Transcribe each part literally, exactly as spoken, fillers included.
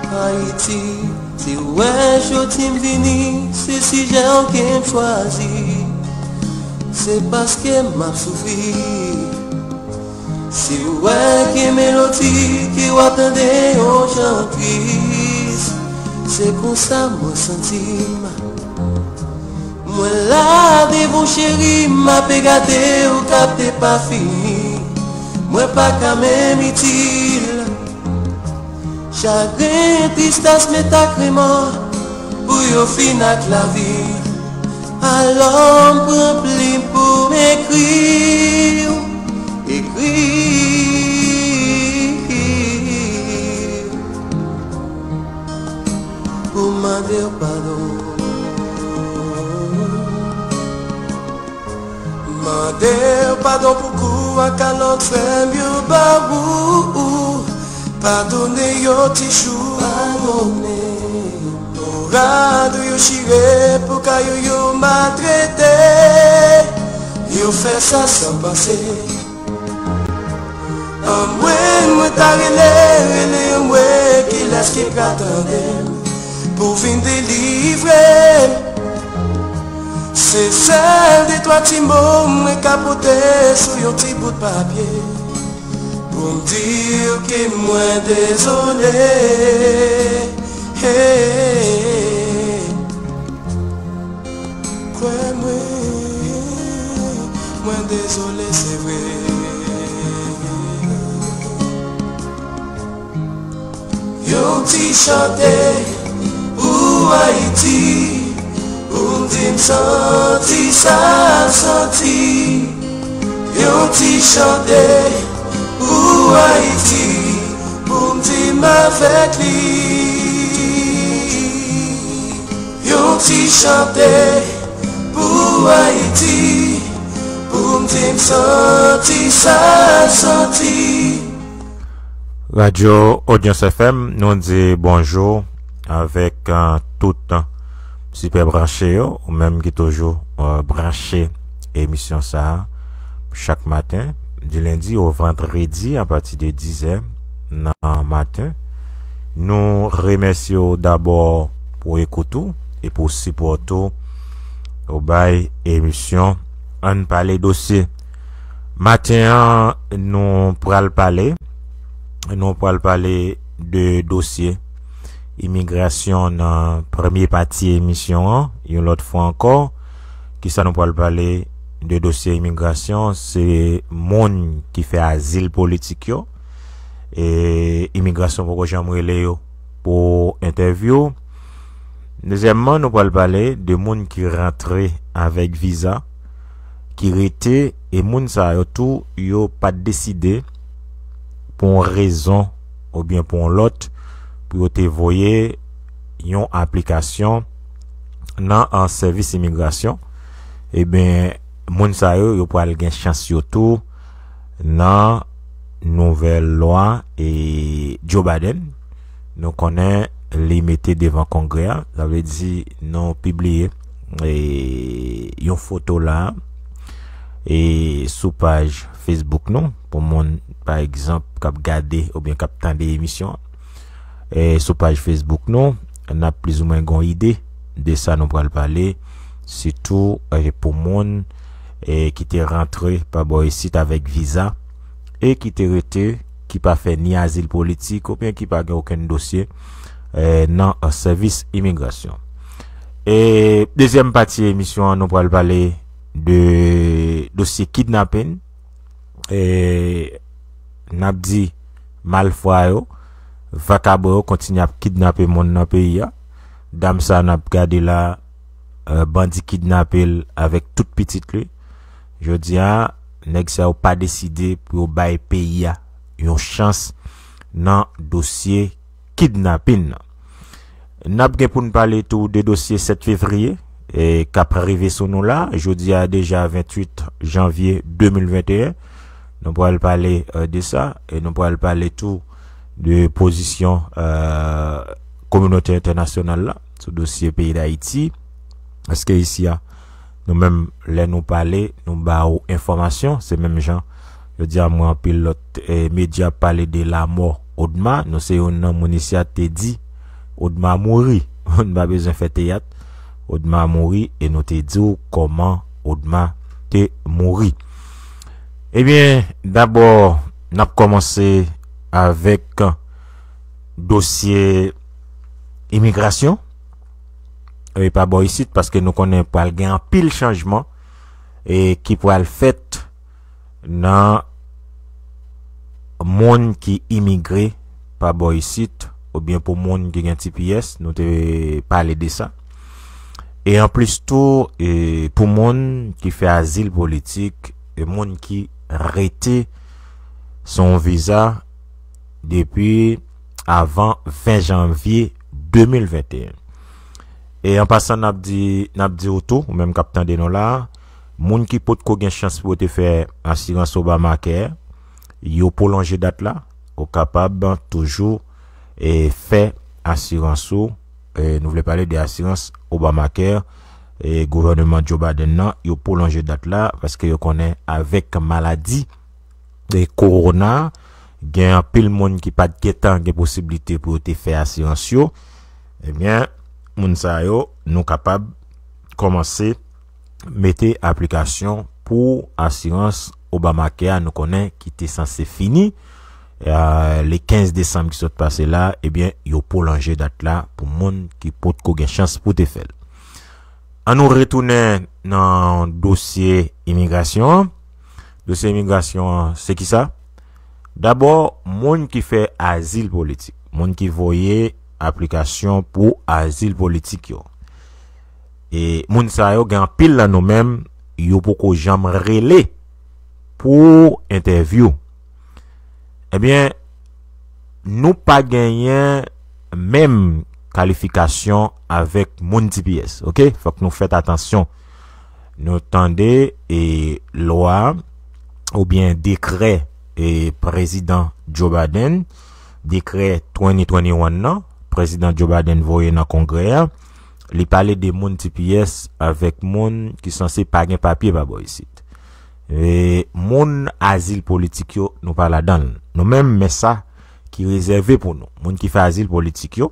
Ayiti, si w wè jodi m vini, se sijè w ke m chwazi. Se paske m ap soufri. Si w wè gen melodi ke w ap tande yon jan tris, se konsa mwen santi m. Mwen la devan w cheri, m ape gade w k ap depafini. Mwen pa ka menm itil. Chagren, tristès, met ak remò pou yo fin ak lavi. Alò m pran plim pou m ekri w, ekri w, pou m mande w padon. Mande w padon pou kou ak kalòt frè m yo ba ou. Padone yo ti chou. Padone. Pou rad ou yo chire, pou kay ou yo maltrete. Yo fè sa san panse. Anmwey, mwen ta rele, rele anmwey, kilès ki pral tande m pou vin delivre m. Se sèl de twa ti mo mwen ka pote sou yon ti bout papye pou m di w ke mwen dezole. Hey. Kwè mwen, mwen dezole, se vre. Yon ti chante pou Ayiti, pou m di m santi sa l santi. Yon ti chante pou Ayiti, pou m di m avèk li. Yon ti chante pou Ayiti, pou m di m santi sa l santi. Radyo Audience F M, nou di bonjou avèk, euh, tout, euh, sipè branche yo, ou menm ki toujou, euh, branche emisyon sa a chak maten, di lendi o vandredi, apati de dizè nan maten. Nou remèsye w dabò pou ekout ou e pou sipòt ou ou bay emisyon Ann Pale Dosye. Maten an, nou pral pale, nou pral pale de dosye imigrasyon nan premye pati emisyon an, yon lòt fwa ankò. Kisa nou pral pale de dosye imigrasyon? Se moun ki fè azil politik yo. E imigrasyon poko janm rele yo pou entèvyou. Dezyèmman, nou pral pale de moun ki rantre avèk viza, ki rete, e moun sa yo tou, yo pa t deside pou yon rezon oubyen pou yon lòt, pou yo te voye yon aplikasyon nan, an, sèvis imigrasyon, ebyen, moun sa yo, yo pral gen chans yo tou nan nouvèl lwa e Joe Biden. Nou konnen li mete devan Kongrè a, sa vle di nou pibliye, e, yon foto la, e, sou paj Facebook nou, pou moun, pa egzanp, k ap gade oubyen k ap tande emisyon an. E, sou paj Facebook nou, n ap plizoumwen gon ide de sa nou pral pale, sitou, e, pou moun, e, ki te rantre pa bò isit avèk viza e ki te rete, ki pa fè ni azil politik oubyen ki pa gen okenn dosye, e, nan, e, sèvis imigrasyon. E dezyèm pati emisyon an, nou pral pale de dosye kidnapin. E n ap di malfwa yo, vakabon yo kontinye ap kidnape moun nan peyi a. Dam sa n ap gade la, e, bandi kidnape l avèk tout pitit li. Jodi a, nèg sa yo pa deside pou yo bay peyi a yon chans nan dosye kidnapin nan. N ap gen pou n pale tou de dosye sèt fevriye, e, k ap rive sou nou la. Jodi a deja venntuit janvye de mil venteyen. Nou pral pale, e, de sa, e nou pral pale tou de pozisyon, e, kominote entènasyonal la sou dosye peyi Dayiti. Paske isi a, nou menm, lè nou pale, nou ba ou enfòmasyon, se menm jan, jodi a, mwen, anpil lòt, e, medya ap pale de lamò Odma. Nou se youn nan moun isi a te di, Odma mouri. Nou pa bezwen fè teyat. Odma mouri e nou te di w kòman Odma te mouri. Ebyen, dabò, n ap kòmanse avèk dosye imigrasyon. E pa bò isit, paske nou konnen pral gen anpil chanjman e ki pral fèt nan moun ki imigre pa bò isit, oubyen pou moun ki gen T P S, nou te pale de sa. E anplis tou, e pou moun ki fè azil politik, e moun ki rete sou yon viza depi avan ven janvye de mil venteyen. E an pasan, n ap di, n ap di w tou, ou menm k ap tande nou la, moun ki potko gen chans pou yo te fè asirans Obamacare, yo pwolonje dat la, ou kapab toujou e fè asirans ou. E nou vle pale de asirans Obamacare, e gouvènman Joe Biden nan, yo pwolonje dat la, paske yo konnen avèk maladi e kowona, gen anpil moun ki pa t gentan gen posiblite pou yo te fè asirans yo. Ebyen, moun sa yo, nou kapab kòmanse mete aplikasyon pou asirans Obamacare a, nou konnen ki te sanse fini, e, le kenz desanm ki sot pase la, ebyen, yo pwolonje dat la pou moun ki potko gen chans pou te fè l. An nou retounen nan dosye imigrasyon an. Dosye imigrasyon an, se ki sa? Dabò, moun ki fè azil politik, moun ki voye aplikasyon pou azil politik yo. E moun sa yo, gen anpil nan nou menm, yo poko janm rele pou entèvyou. Ebyen, nou pa genyen menm kalifikasyon avèk moun T P S, oke? Fòk nou fèt atansyon. Nou tande e lwa oubyen dekrè e prezidan Joe Biden, dekrè twenty twenty-one nan, prezidan Joe Biden voye nan Kongrè a, li pale de moun T P S avèk moun ki sanse pa gen papye pa bò isit. E moun azil politik yo, nou pa ladan l. Nou menm, men sa ki rezève pou nou. Moun ki fè azil politik yo,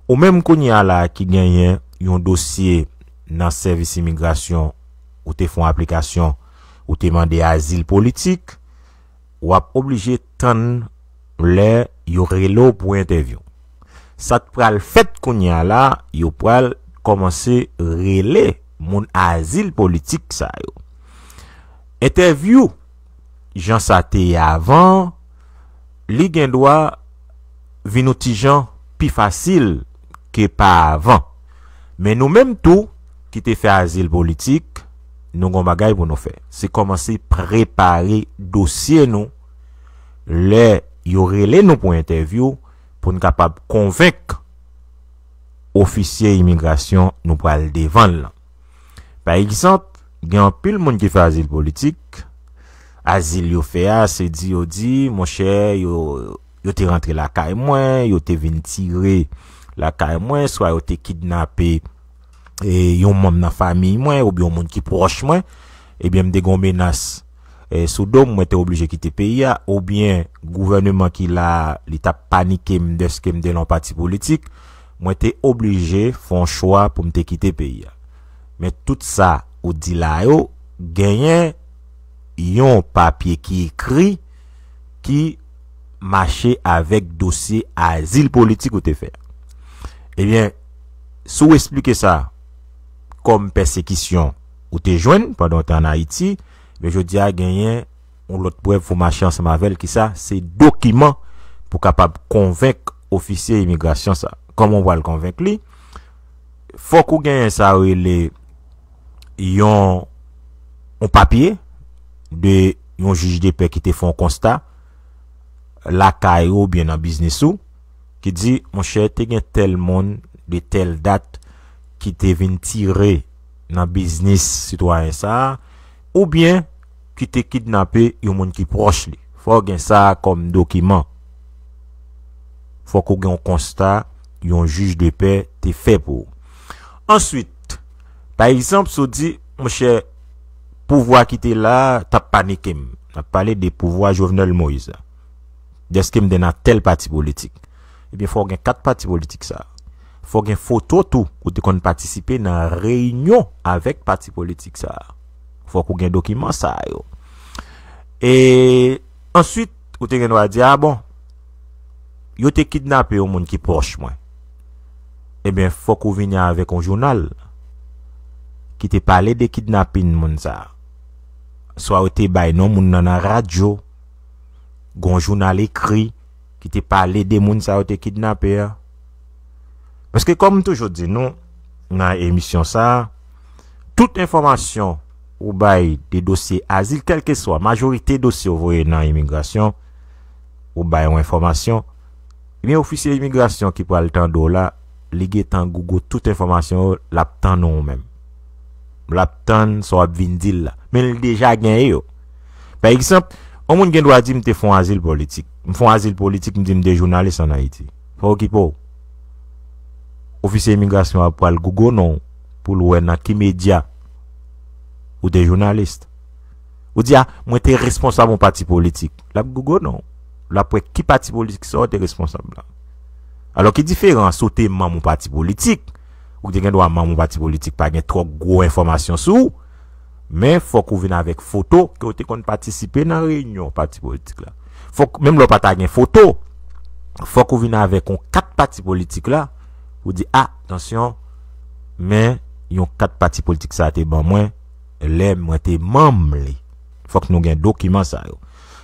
ou menm kounye a la ki genyen yon dosye nan sèvis imigrasyon, ou te fè yon aplikasyon, ou te mande azil politik, w ap oblije tann lè yo rele w pou entèvyou. Sa k pral fèt kounye a la, yo pral kòmanse rele moun azil politik sa yo. Entèvyou, jan sa te ye avan, li gen dwa vin yon ti jan pi fasil ke pa avan. Men nou menm tou, ki te fè azil politik, nou gon bagay pou nou fè. Se kòmanse prepare dosye nou lè yo rele nou pou entèvyou, pou n kapab konvenk ofisye imigrasyon nou pral devan l lan. Pa egzanp, gen anpil moun ki fè azil politik, azil yo fè a, se di yo di, monchè, yo, yo te rantre lakay mwen, yo te vin tire lakay mwen, swa yo te kidnape e, yon manm nan fanmi mwen, oubyen yon moun ki pwòch mwen, ebyen, m te gen yon menas, e, sou do m, mwen te oblije kite peyi a, oubyen gouvèneman ki la a, li t ap panike m dèske m te nan yon pati politik, mwen te oblije fè yon chwa pou m te kite peyi a. Men tout sa ou di la yo, genyen yon papye ki ekri ki mache avèk dosye azil politik ou te fè. Ebyen, si w esplike sa kòm pèsekisyon ou te jwenn pandan w te ann Ayiti, men jodi a genyen yon lòt prèv pou mache ansanm avè l, ki sa? Se dokiman pou kapab konvenk ofisye imigrasyon sa. Kòman w pral konvenk li? Fòk ou genyen sa yo rele yon, yon papye de yon jij de pè ki te fè yon konsta lakay ou oubyen nan biznis ou, ki di, monchè, te gen tèl moun de tèl dat ki te vin tire nan biznis sitwayen sa a, oubyen ki te kidnape yon moun ki pwòch li. Fò w gen sa a kòm dokiman. Fòk ou gen yon konsta yon jij de pè te fè pou ou. Answit, pa egzanp, si w di, monchè, pouvwa ki te la a t ap panike m. N ap pale de pouvwa Jovenel Moïse la. Dèske m te nan tèl pati politik. Ebyen, fò w gen kat pati politik sa a. Fò gen foto tou ou te konn patisipe nan reyinyon avèk pati politik sa a. Fòk ou gen dokiman sa yo. E answit, ou te gen dwa di, a bon, yo te kidnape yon moun ki pwòch mwen. Ebyen, fòk ou vini avèk yon jounal ki te pale de kidnapin moun sa a. Swa yo te bay non moun nan nan radyo, gon jounal ekri ki te pale de moun sa yo te kidnape a. Paske kòm m toujou di nou nan emisyon sa a, tout enfòmasyon ou bay de dosye azil, kèlkeswa majorite dosye ou voye nan imigrasyon, ou bay yon enfòmasyon, ebyen, ofisye imigrasyon ki pral tande w la, li gentan google tout enfòmasyon yo, l ap tann ou menm. L ap tann sa w ap vin di l la. Men l deja genyen yo. Pa egzanp, yon moun gen dwa di m te fè yon azil politik. M fè yon azil politik, m di m te jounalis ann Ayiti. Pa okipe w. Ofisye imigrasyon ap pral google non w pou l wè nan ki medya ou te jounalis. Ou di, a, mwen te responsab yon pati politik. L ap google non w. L ap wè ki pati politik sa w te responsab la. Alò, ki diferans ou te manm yon pati politik, ou te gen dwa manm yon pati politik, pa gen twòp gwo enfòmasyon sou ou, men fòk ou vin avèk foto ke w te konn patisipe nan reyinyon pati politik la. Fòk, menm lè w pa ta gen foto, fòk ou vin avèk yon kat pati politik la, ou di, a, tansyon, men yon kat pati politik sa a te ban mwen, lè mwen te manm li. Fòk nou gen dokiman sa yo.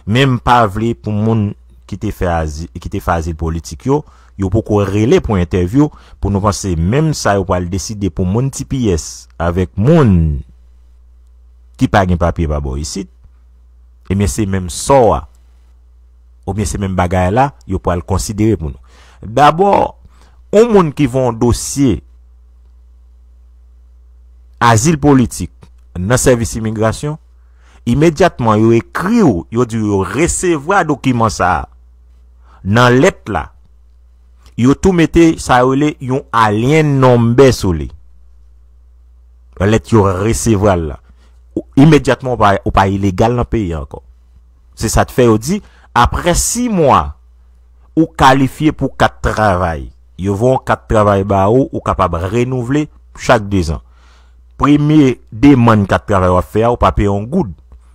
Men m pa vle pou moun ki te fè azi-, ki te fè azil politik yo, yo poko rele pou entèvyou, pou nou panse menm sa yo pral deside pou moun T P S avèk moun ki pa gen papye pa bò isit, ebyen se menm sò a, oubyen se menm bagay la, yo pral konsidere pou nou. Dabò, yon moun ki voye yon dosye azil politik nan sèvis imigrasyon, imedyatman yo ekri w, yo di w yo resevwa dokiman sa a. Nan lèt la, yo tou mete sa yo rele yon alien number sou li. Lèt yo resevwa l la. Ou, imedyatman, ou pa, ou pa ilegal nan peyi a ankò. Se sa k fè yo di, apre sis mwa, ou kalifye pou kat travay. Yo voye yon kat travay ba ou, ou kapab renouvle chak dezan. Premye demann kat travay w ap fè a, ou pa peye yon goud.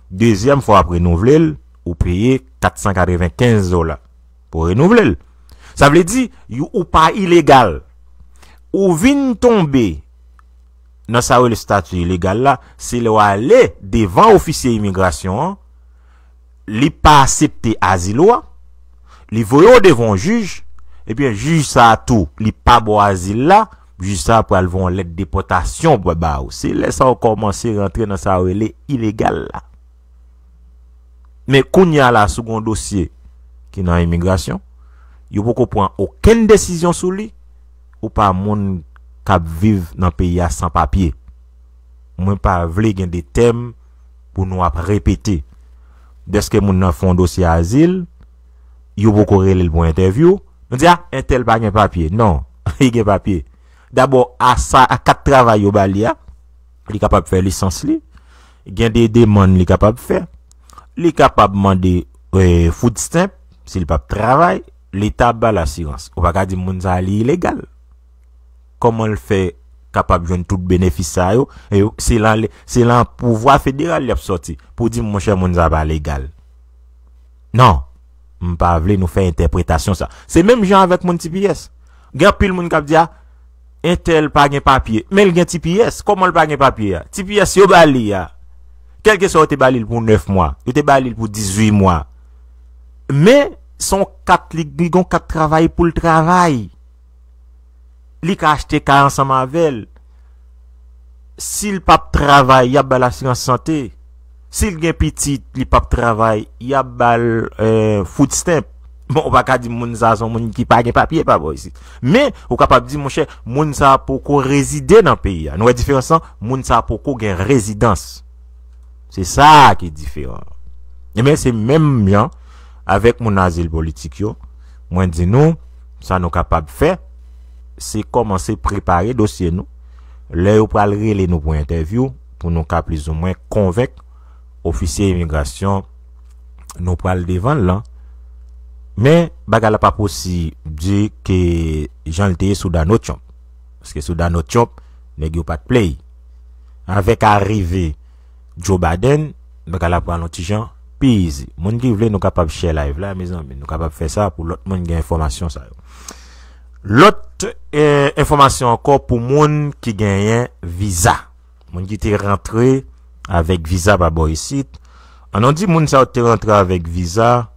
Dezyèm fwa w ap renouvle l, ou peye kat san katrevenkenz dola pou renouvle l. Sa vle di, yo, ou pa ilegal. Ou vin tonbe nan sa yo rele estati ilegal la, se lè w ale devan ofisye imigrasyon an, li pa aksepte azil ou a, li voye w devan yon jij, ebyen jij sa a tou, li pa ba w azil la, jij sa a pral voye yon lèt depòtasyon pou ba ou. Se lè sa a w kòmanse rantre nan sa yo rele ilegal la. Men kounye a la, si w gen yon dosye ki nan imigrasyon, yo poko pran okenn desizyon sou li, ou pa moun k ap viv nan peyi a san papye. Mwen pa vle gen de tèm pou nou ap repete. Dèske moun nan fè yon dosye azil, yo poko rele l pou entèvyou, nou di, a, entèl pa gen papye. Non, li gen papye. Dabò, a sa, a kat travay yo ba li a, li kapab fè lisans li, gen de demann li kapab fè, li kapab mande, eh, food stamp, si l p ap travay, leta ap ba l asirans. Ou pa ka di moun sa a li ilegal. Kòman l fè kapab jwenn tout benefis sa yo? E se lan, se lan pouvwa federal li ap sòti pou di, monchè, moun sa a pa legal. Non, m pa vle nou fè entèpretasyon sa. Se menm jan avèk moun T P S. Gen anpil moun k ap di, a, entèl pa gen papye, men l gen T P S. Kòman l pa gen papye a? T P S yo ba li a. Kèlkeswa yo te ba li l pou nèf mwa, yo te ba li l pou dizuit mwa. Men, se yon kat, li, li gen yon kat travay pou l travay. Li ka achte kay ansanm avè l. Si l p ap travay, y ap ba l asirans sante. Si l gen pitit, li p ap travay, y ap ba l, eh, food stamp. Bon, ou pa ka di moun sa a se yon moun ki pa gen papye pa bò isit. Men, ou kapab di, monchè, moun sa a poko rezide nan peyi a. Nou wè diferans lan? Moun sa a poko gen rezidans. Se sa ki diferan. Ebyen, se menm jan avèk moun azil politik yo. Mwen di nou, sa nou kapab fè, se kòmanse prepare dosye nou. Lè yo pral rele nou pou entèvyou, pou nou ka plizoumwen konvenk ofisye imigrasyon nou pral devan l lan. Men, bagay la pa posib di ke jan l te ye sou Donald Trump. Paske sou Donald Trump, nèg yo pa t play. Avèk arive Joe Biden, bagay la pral yon ti jan pi easy. Moun ki vle, nou kapab share live la, mezanmi. Nou kapab fè sa pou lòt moun gen enfòmasyon sa yo. Lòt eh, enfòmasyon ankò pou moun ki genyen viza. Moun ki te rantre avèk viza pa bò isit. An nou di moun sa yo te rantre avèk viza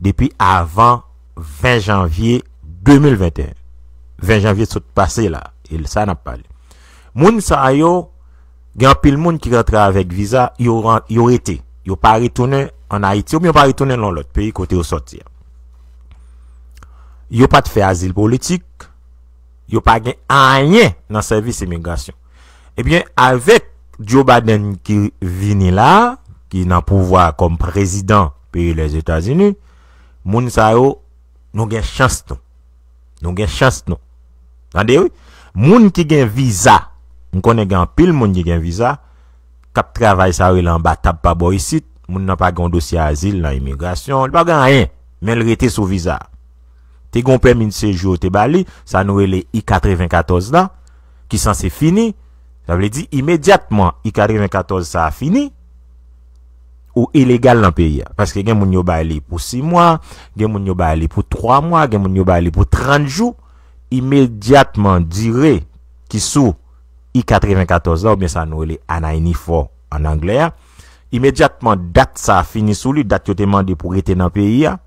depi avan ven janvye de mil venteyen. Ven janvye sot pase la, e sa n ap pale. Moun sa yo, gen anpil moun ki rantre avèk viza, yo, ran- yo rete. Yo pa retounen ann Ayiti, oubyen yo pa retounen nan lòt peyi kote yo sòti a. Yo pa t fè azil politik, yo pa gen anyen nan sèvis imigrasyon. Ebyen, avèk Joe Biden ki vini la, ki nan pouvwa kòm prezidan peyi Lèzetazini, moun sa yo, nou gen chans nou. Nou gen chans nou. Tande wi, moun ki gen viza, m konnen gen anpil moun ki gen viza, k ap travay sa yo rele anba tab pa bò isit, moun nan pa gen yon dosye azil nan imigrasyon, li pa gen anyen, men l rete sou viza. Te gen yon pèmi de sejou yo te ba li, sa nou rele I katrevenkatòz la, ki sanse fini. Sa vle di, imedyatman I katrevenkatòz sa a fini, ou ilegal nan peyi a. Paske gen moun yo bay li pou sis mwa, gen moun yo bay li pou twa mwa, gen moun yo bay li pou trant jou. Imedyatman dire ki sou I katrevenkatòz la, oubyen sa nou rele I ninety-four an anglè a, imedyatman dat sa a fini sou li, dat yo te mande pou rete nan peyi a,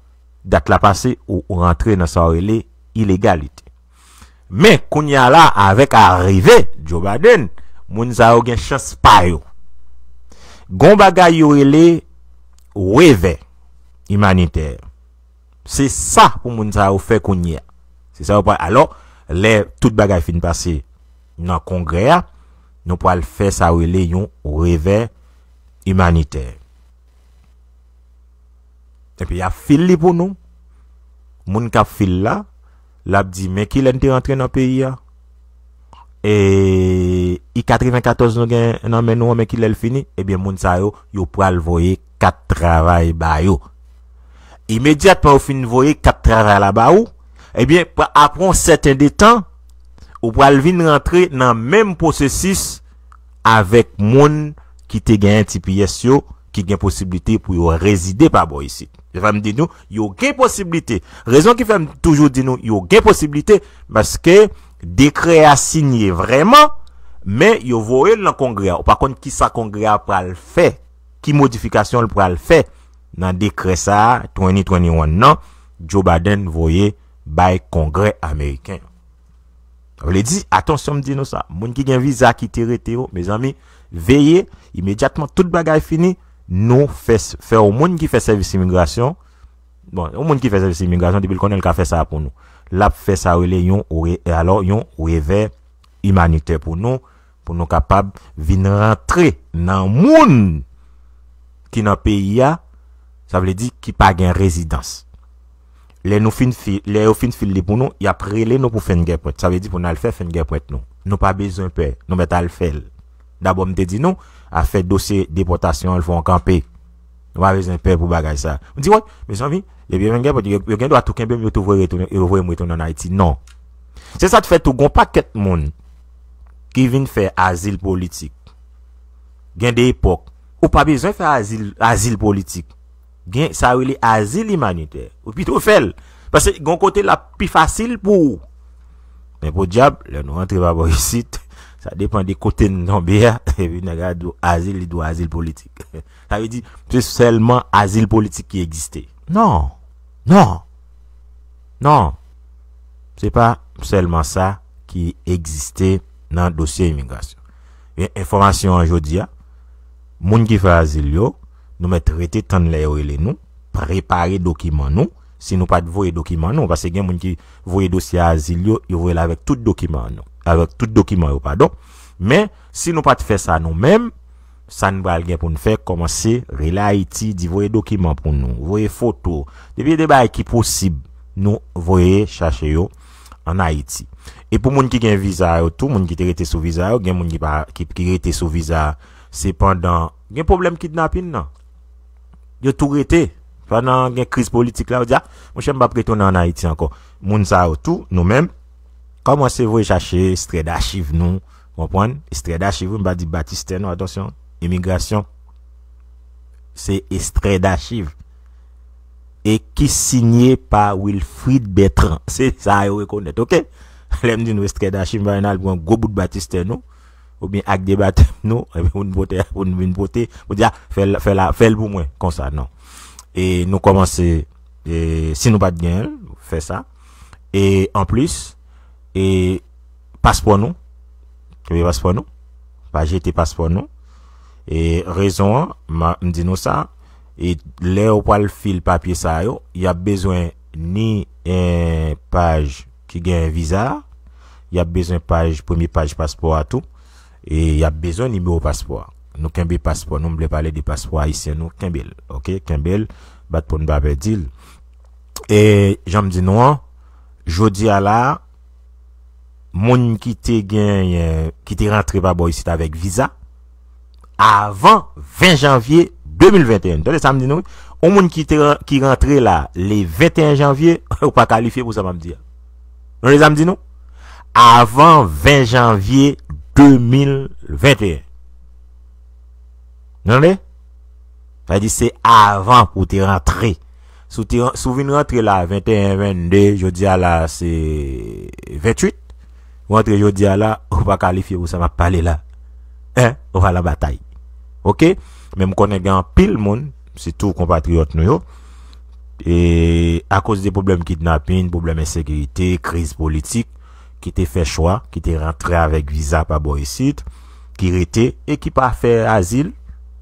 dat la pase, ou, ou rantre nan sa yo rele ilegalite. Men, kounye a la, avèk arive Joe Biden, moun sa yo gen chans pa yo. Gon bagay yo rele revè imanitè. Se sa pou moun sa yo fè kounye a. Se sa yo pral. Alò, lè tout bagay fin pase nan kongrè a, nou pral fè sa yo rele yon revè imanitè. Epi y ap fil li pou nou. Moun k ap fil la, l ap di, men kilè n te rantre nan peyi a? E I katrevenkatòz nou gen nan men nou an, men kilè l fini? Ebyen, moun sa yo, yo pral voye kat travay ba yo. Imedyatman yo fin voye kat travay la ba ou, ebyen, pa- apre yon sèten de tan, ou pral vin rantre nan menm pwosesis avèk moun ki te genyen T P S yo, ki gen posiblite pou yo rezide pa bò isit. Se sa m di nou, yo gen posiblite. Rezon ki fè m toujou di nou, yo gen posiblite, paske dekrè a sinye vrèman, men yo voye l nan kongrè a. Ou pa konn kisa kongrè a pral fè, ki modifikasyon l pral fè nan dekrè sa a, twenty twenty-one nan, Joe Biden voye bay kongrè ameriken. Sa vle di, atansyon m di nou sa, moun ki gen viza ki te rete yo, mezanmi, veye, imedyatman tout bagay fini, nou fè, fè yon moun ki fè sèvis imigrasyon, bon, yon moun ki fè sèvis imigrasyon, depi l konnen l ka fè sa pou nou. L ap fè sa rele yon, re- alò, yon revè imanitè pou nou, pou nou kapab vin rantre nan moun ki nan peyi a, sa vle di ki pa gen rezidans. Lè nou fin fi, lè yo fin fil li pou nou, y ap rele nou pou fingerprint. Sa vle di pou n al fè fingerprint nou. Nou pa bezwen pè, nou mèt al fè l. Dabò m te di nou, afè dosye depòtasyon an, l fè yon kanpe. Nou pa bezwen pè pou bagay sa. M di, wè, mezanmi, depi yo fingerprint, yo, yo gen dwa tou kenbe m, yo tou voye retounen, yo voye m retounen ann Ayiti. Non. Se sa k fè tou gon pakèt moun ki vin fè azil politik. Gen de epòk, ou pa bezwen fè azil, azil politik. Gen sa yo rele azil imanitè. Ou pito fè l. Paske gon kote l ap pi fasil pou ou. Men podyab, lè nou rantre pa bò isit, sa depann de kote n tonbe a, epi nèg la di w azil, li di w azil politik. Sa vle di, se sèlman azil politik ki egziste. Non. Non. Non. Se pa sèlman sa ki egziste nan dosye imigrasyon. Men enfòmasyon an jodi a, moun ki fè azil yo, nou mèt rete tann lè yo rele nou, prepare dokiman nou, si nou pa t voye dokiman nou, paske gen moun ki voye dosye azil yo, yo voye l avèk tout dokiman nou, avèk tout dokiman yo, padon. Men, si nou pa t fè sa nou menm, sa n pral gen pou n fè, kòmanse rele Ayiti, di voye dokiman pou nou, voye foto. Depi de bagay ki posib, nou voye chache yo ann Ayiti. E pou moun ki gen viza yo tou, moun ki te rete sou viza yo, gen moun ki pa, ki, ki rete sou viza, sepandan, gen pwoblèm kidnapin nan. Yo tou rete. Pandan gen kriz politik la, yo di, a, monchè, m p ap retounen ann Ayiti ankò. Moun sa yo tou, nou menm, kòmanse voye chache ekstrè dachiv nou, konprann? Ekstrè dachiv, wi, m pa di batistè, non, atansyon, imigrasyon, se ekstrè dachiv. E ki sinye pa Wilfrid Bertrand. Se sa yo rekonèt, oke? Lè m di nou ekstrè dachiv, m pa al pran gwo bout batistè nou, oubyen ak de batèm nou, epi pou n pote, pou n vin pote, pou di, a, fè l, fè la, fè l pou mwen, konsa, non. E nou kòmanse, e, si nou pa t genyen l, fè sa. E anplis, e paspò nou, kenbe paspò nou, pa jete paspò nou. E rezon an, m a, m di nou sa, e lè w pral fil papye sa yo, y ap bezwen ni, eh, paj ki gen viza a, y ap bezwen paj, premye paj paspò a tou, e y ap bezwen nimewo paspò a. Nou kenbe paspò nou, m vle pale de paspò ayisyen nou, kenbe l, oke? Kenbe l, bat pou n pa pèdi l. E jan m di nou an, jodi a la, moun ki te genyen, ki te rantre pa bò isit avèk viza, avan ven janvye de mil venteyen. Tande sa m di nou, wi. Yon moun ki te ran-, ki rantre la, le venteyen janvye, ou pa kalifye pou sa m ap di a. Tande sa m di nou? Avan ven janvye de mil venteyen. Tande? Sa di se avan pou te rantre. Si w te, si w vin rantre la, venteyen, vennde, jodi a la, se venntuit. Ou rantre jodi a la, ou pa kalifye pou sa m ap pale la. Hein? Ou pa nan batay. Oke? Men m konnen gen anpil moun, sitou konpatriyòt nou yo, e akoz de pwoblèm kidnapin, pwoblèm ensekirite, kriz politik, ki te fè chwa, ki te rantre avèk viza pa bò isit, ki rete e ki pa fè azil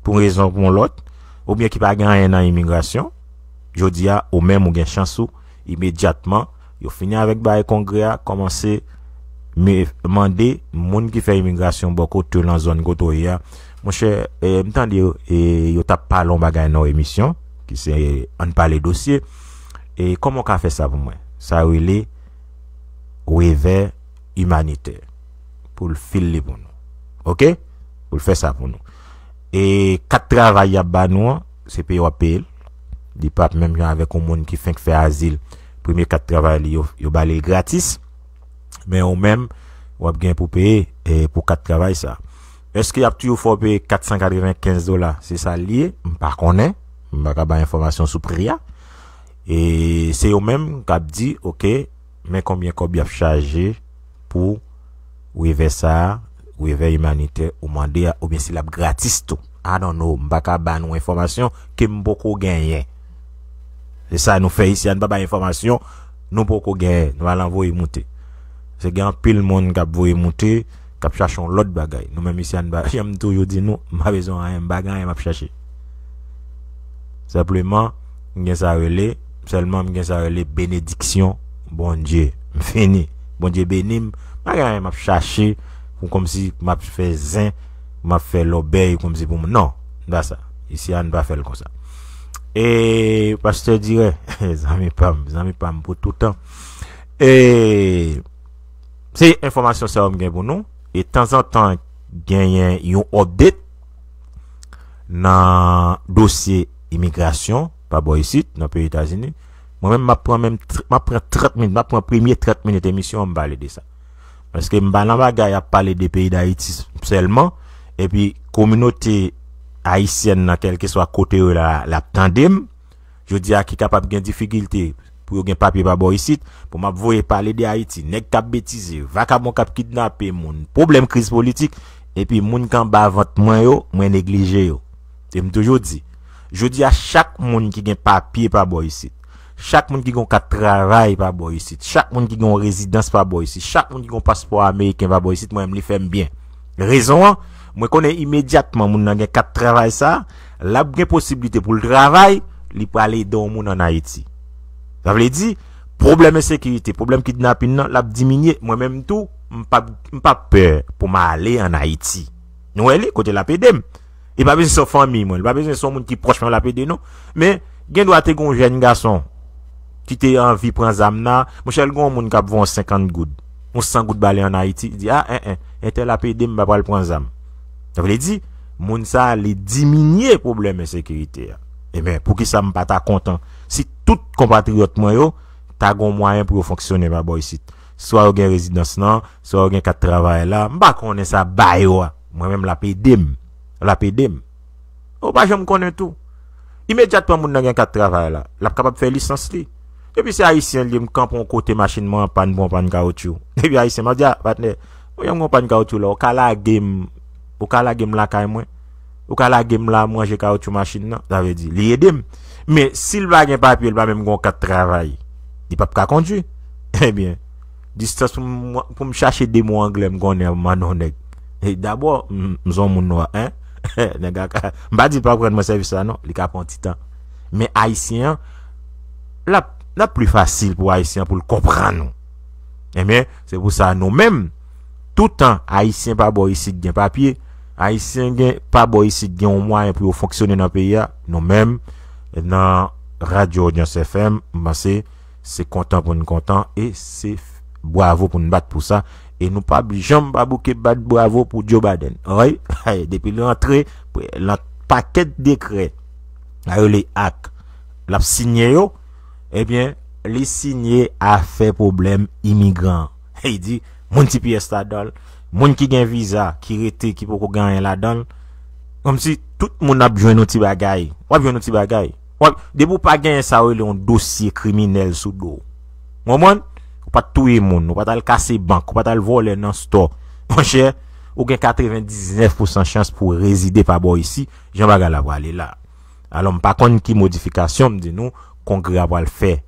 pou yon rezon ou pou yon lòt, oubyen ki pa gen anyen nan imigrasyon, jodi a, ou menm ou gen chans ou, imedyatman, yo fini avèk bagay kongrè a, kòmanse me-, mande moun ki fè imigrasyon bò kote w nan zòn kote w ye a. Monchè, eh, m tande yo, eh, yo t ap pale yon bagay nan yon emisyon, ki se Ann pale dosye. E kòman w ka fè sa pou mwen? Sa rele revè imanitè. Pou l fil li pou nou. Oke? Pou l fè sa pou nou. E kat travay y ap ba nou an, se peye w ap peye l. Li p ap menm jan avèk yon moun ki fenk fè azil. Premye kat travay li, yo, yo ba li l gratis. Men ou menm, w ap gen pou peye, e, pou kat travay sa. Èske y ap toujou fè w peye kat san katrevenkenz dola? Se sa l ye? M pa konnen. M pa ka bay enfòmasyon sou pri a. E se yo menm k ap di, oke, men konbyen kòb y ap chaje pou revè sa a, revè imanitè ou mande a, oubyen si l ap gratis tou. I don't know, m pa ka ba nou enfòmasyon ke m poko genyen. Se sa nou fè isi a, nou pa bay enfòmasyon nou poko genyen, nou al anvoye moute. Se gen anpil moun k ap voye moute, k ap chache yon lòt bagay. Nou menm isi a, nou pa, jan m toujou di nou, m pa bezwen anyen, m pa gen anyen m ap chache. Senpleman, m gen sa rele, sèlman m gen sa rele benediksyon Bondye. M fini. Bondye beni m, m pa gen anyen m ap chache pou kòmsi m ap fè zen, m ap fè lòbèy kòmsi pou moun. Non, m pa sa. Isi a, n pa fè l konsa. E pastè Dirè, zanmi pa m, zanmi pa m pou toutan. E se enfòmasyon sa yo m gen pou nou. E tanzantan, genyen yon update nan dosye imigrasyon pa bò isit, nan peyi Etazini. Mwen menm, m ap pran menm tr-, m ap pran trant minit, m ap pran premye trant minit emisyon an, m pale de sa. Paske m pa nan bagay ap pale de peyi Dayiti s-, sèlman, epi kominote ayisyèn nan, kèlkeswa kote yo la, l ap tande m, jodi a ki kapab gen difikilte pou yo gen papye pa bò isit, pou m ap voye pale de Ayiti, nèg k ap betize, vakabon k ap kidnape moun, pwoblèm kriz politik, epi moun k anba vant mwen yo, mwen neglije yo. E m toujou di, jodi a chak moun ki gen papye pa bò isit, chak moun ki gen yon kat travay pa bò isit, chak moun ki gen yon rezidans pa bò isit, chak moun ki gen yon paspò ameriken pa bò isit, mwen menm li fè m byen. Rezon an, mwen konnen imedyatman moun nan gen kat travay sa, l ap gen posiblite pou l travay, li pral ede yon moun ann Ayiti. Sa vle di, pwoblèm ensekirite, pwoblèm kidnapin nan, l ap diminye. Mwen menm tou, m p ap, m p ap pè pou m ale ann Ayiti. Nou wè li, kote l ap ede m. Li pa bezwen se yon fanmi mwen, li pa bezwen se yon moun ki pwòch mwen l ap ede, non. Men, gen dwa te gen yon jèn gason ki te anvi pran zam nan, monchè, l gen yon moun k ap voye yon senkant goud, yon san goud ba li ann Ayiti, li di, a, en, en, entèl ap ede m, m pa pral pran zam. Sa vle di, moun sa a, li diminye pwoblèm ensekirite a. Ebyen, poukisa m pa ta kontan si tout konpatriyòt mwen yo ta gen yon mwayen pou yo fonksyone pa bò isit? Swa yo gen rezidans lan, swa yo gen kat travay la. M pa konnen sa ba yo a. Mwen menm l ap ede m. L ap ede m. Ou pa janm konnen tou. Imedyatman moun nan gen kat travay la, l ap kapab fè lisans li. Depi se Ayisyen li ye, m kanpe yon kote, machin mwen an pàn, pran pàn kawotchou. Depi Ayisyen, m ap di, a, patnè, mwen yon pàn kawotchou la, ou ka lage m, ou ka lage m lakay mwen, ou ka lage m la, m ranje kawotchou machin nan, sa vle di, li ede m. Men, si l pa gen papye, l pa menm gen yon kat travay, li p ap ka kondui. Ebyen, distans pou m, pou m chache de mo anglè m konnen pou m mande yon nèg. E dabò, m, m se yon moun nwa, en? Nèg la ka, m pa di l pa pran mwen sèvis la, non, li ka pran ti tan. Men Ayisyen an, l ap, l ap pli fasil pou Ayisyen an pou l konprann ou. Ebyen, se pou sa nou menm, toutan Ayisyen pa bò isit gen papye, Ayisyen gen, pa bò isit gen yon mwayen pou yo fonksyone nan peyi a, nou menm, nan Radyo Audience F M, m panse, se kontan pou n kontan e se f-, bwavo pou n bat pou sa. E nou p ap janm pa bouke bat bwavo pou Joe Biden. Wi, depi l rantre, l an pakèt dekrè, sa yo rele ak, l ap siyen yo, ebyen, li siyen afè pwoblèm imigran. Li di, moun T P S ladan l, moun ki gen viza, ki rete, ki poko gen anyen ladan l, kòmsi tout moun ap jwenn yon ti bagay. W ap jwenn yon ti bagay. W ap, depi w pa genyen sa yo rele yon dosye kriminèl sou do w. Ou konprann? Ou pa t touye moun, ou pa t al kase bank, ou pa t al vòlè nan stò. Monchè, ou gen katrevendiznèf pousan chans pou w rezide pa bò isi, jan bagay la prale la. Alò, m pa konn ki modifikasyon, m di nou, Kongrè a pral fè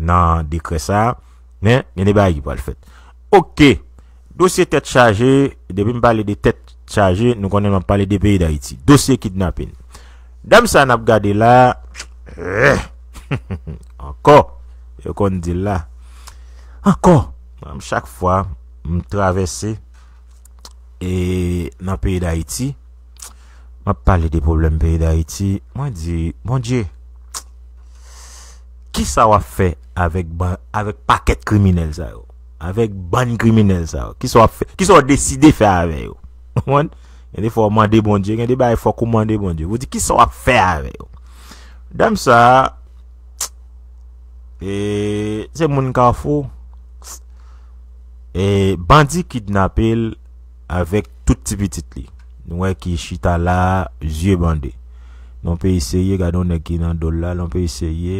nan dekrè sa a, men gen de bagay ki pral fèt. Oke, dosye tèt chaje, depi m pale de tèt chaje, nou konnen m ap pale de peyi Dayiti. Dosye kidnapin. Dam sa n ap gade la, ankò, yo konn di l la, ankò, chak fwa m travèse e nan peyi Dayiti, m ap pale de pwoblèm peyi Dayiti, mwen di, Bondye, kisa w ap fè avèk ban-, avèk pakèt kriminèl sa yo? Avèk bann kriminèl sa yo? Kisa w ap fè? Kisa w deside fè avè yo? Ou konprann? Gen de fwa w mande Bondye, gen de bagay fòk ou mande Bondye. Ou di, kisa w ap fè avè yo? Dam sa a, e, se moun Kafou, e, bandi kidnape l avèk tout ti pitit li. Nou wè ki chita la, zye bande. Nan peyi serye, gade yon nèg ki nan do l la, nan peyi serye,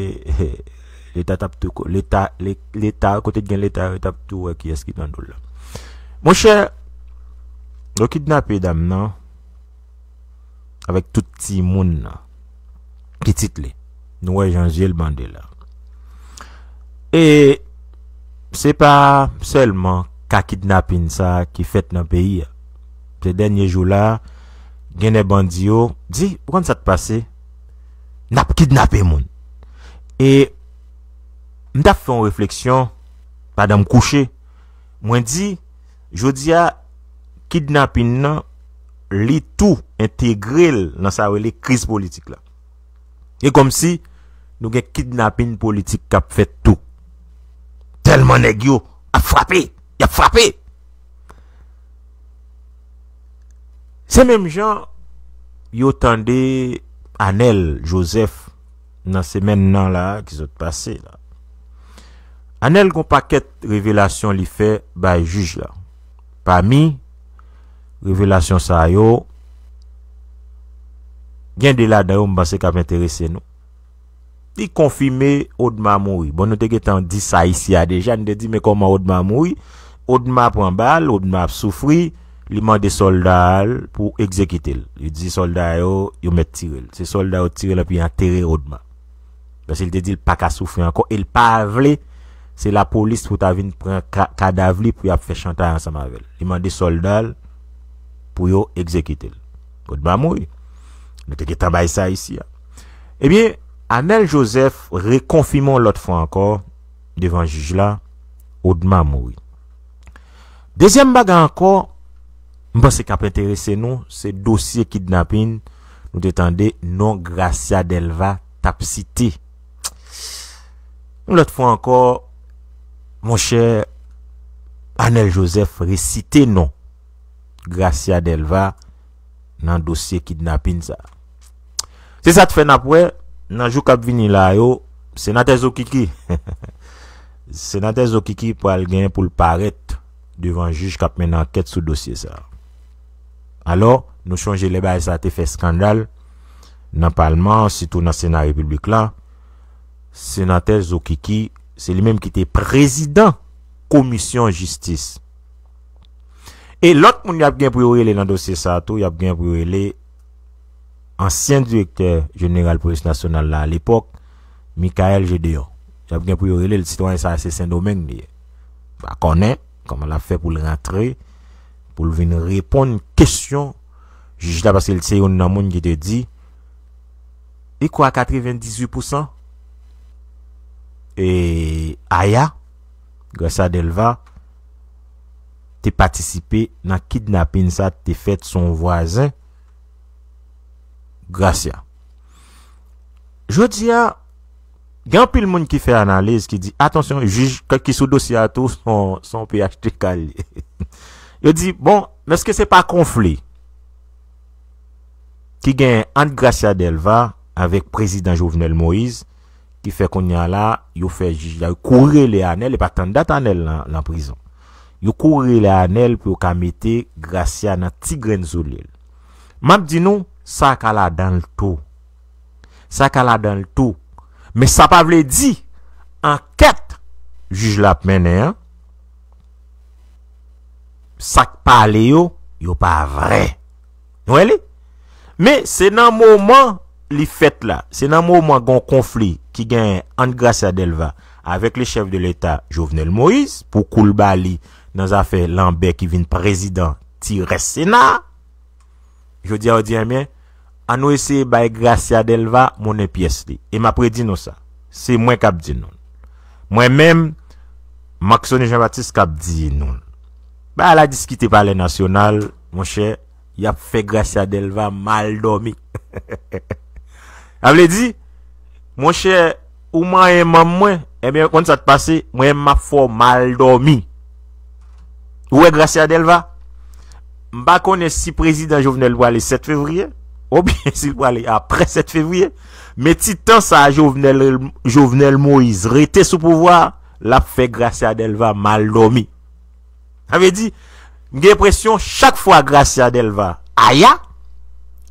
Leta t ap tou ko-, Leta, Le-, Leta, kote t gen Leta, yo t ap tou wè kiyès ki nan do l la. Monchè, yo kidnape dam nan, avèk tout timoun nan, pitit li. Nou wè jan zye l bande la. E se pa sèlman ka kidnapin sa a ki fèt nan peyi a. Se dènye jou la, gen de bandi yo di, ou konn sa k pase? N ap kidnape moun. E m t ap fè yon refleksyon pandan m kouche. Mwen di, jodi a, kidnapin nan, li tou entegre l nan sa yo rele kriz politik la. E kòmsi nou gen kidnapin politik k ap fèt tou. Tèlman nèg yo ap frape, y ap frape. Se menm jan yo tande Anèl Jozèf nan semèn nan la ki sot pase la. Anèl gon pakèt revelasyon li fè bay jij la. Pami revelasyon sa yo, gen de ladan yo m panse k ap enterese nou. Li konfime Odma mouri. Bon, nou te gentan di sa isi a deja, nou te di, men kòman Odma mouri? Odma pran bal, Odma ap soufri, li mande sòlda a l pou egzekite l. Li di sòlda yo, yo mèt tire l. Se sòlda yo tire l, epi antere Odma. Paske li te di l pa ka soufri ankò, e l pa vle, se lapolis pou ta vin pran ka-, kadav li pou y ap fè chantay ansanm avè l. Li mande sòlda l pou yo egzekite l. Odma mouri. Nou te gentan bay sa isi a. Ebyen, Anèl Jozèf rekonfime yon lòt fwa ankò devan jij la, Odma mouri. Dezyèm bagay ankò, m panse k ap enterese nou, se dosye kidnapin, nou te tande non Gracia Delva t ap site. Yon lòt fwa ankò, monchè, Anèl Jozèf resite non Gracia Delva nan dosye kidnapin sa. Se sa k fè n ap wè, nan jou k ap vini la yo, senatè Zokiki, Senatè Zokiki pral gen pou l parèt devan jij k ap mennen ankèt sou dosye sa a. Alò, nou chonje lè bagay sa a te fè eskandal nan palman an, sitou nan Sena Repiblik la, Senatè Zokiki, se li menm ki te prezidan komisyon jistis. E lòt moun y ap gen pou yo rele nan dosye sa a tou, y ap gen pou yo rele ansyen direktè jeneral polis nasyonal la alepòk, Michaël Gédéon. Y ap gen pou yo rele l, sitwayen sa a se Sendomeng li ye. Pa konnen kòman l ap fè pou l rantre, pou l vin reponn kesyon jij la, paske l se youn nan moun ki te di, li kwè a katrevendizuit pousan, e Aya, Gracia Delva, te patisipe nan kidnapin sa te fèt sou yon vwazen Gracia. Jodi a, gen anpil moun ki fè analiz, ki di, atansyon, jij k-, ki sou dosye a tou, se yon, se yon P H T K li ye. Yo di, bon, men èske se pa konfli ki gen ant Gracia Delva avèk prezidan Jovenel Moïse, ki fè kounye a la, yo fè jij la, yo kouri rele Anèl, e pa tann dat Anèl nan, nan prizon. Yo kouri rele Anèl pou yo ka mete Gracia nan ti grenn soulye l. M ap di nou, sa ka ladan l tou. Sa ka ladan l tou. Men sa pa vle di ankèt jij la ap mennen an, sa k pale yo, yo pa vrè. Nou wè li? Men se nan moman li fèt la, se nan moman gon konfli ki genyen ant Gracia Delva avèk le chèf de leta Jovenel Moïse pou kou l ba li nan zafè Lambert ki vin prezidan ti rès Sena a. Jodi a, yo di, enben, ann nou eseye bay Gracia Delva monnen pyès li. E m ap redi nou sa. Se mwen k ap di nou l. Mwen menm, Marc Sony Jean Baptiste k ap di nou l. Bagay la diskite Palè Nasyonal, monchè, y ap fè Gracia Delva mal dòmi. Sa vle di, monchè, ou manyen manm mwen, ebyen, konn sa k pase, mwen menm m ap fè w mal dòmi. Ou wè Gracia Delva? M pa konnen si prezidan Jovenel prale sèt fevriye, oubyen si l prale apre sèt fevriye, men ti tan sa a Jovenel, Jovenel Moïse rete sou pouvwa a, l ap fè Gracia Delva mal dòmi. Sa vle di, m gen enpresyon chak fwa Gracia Delva, Aya,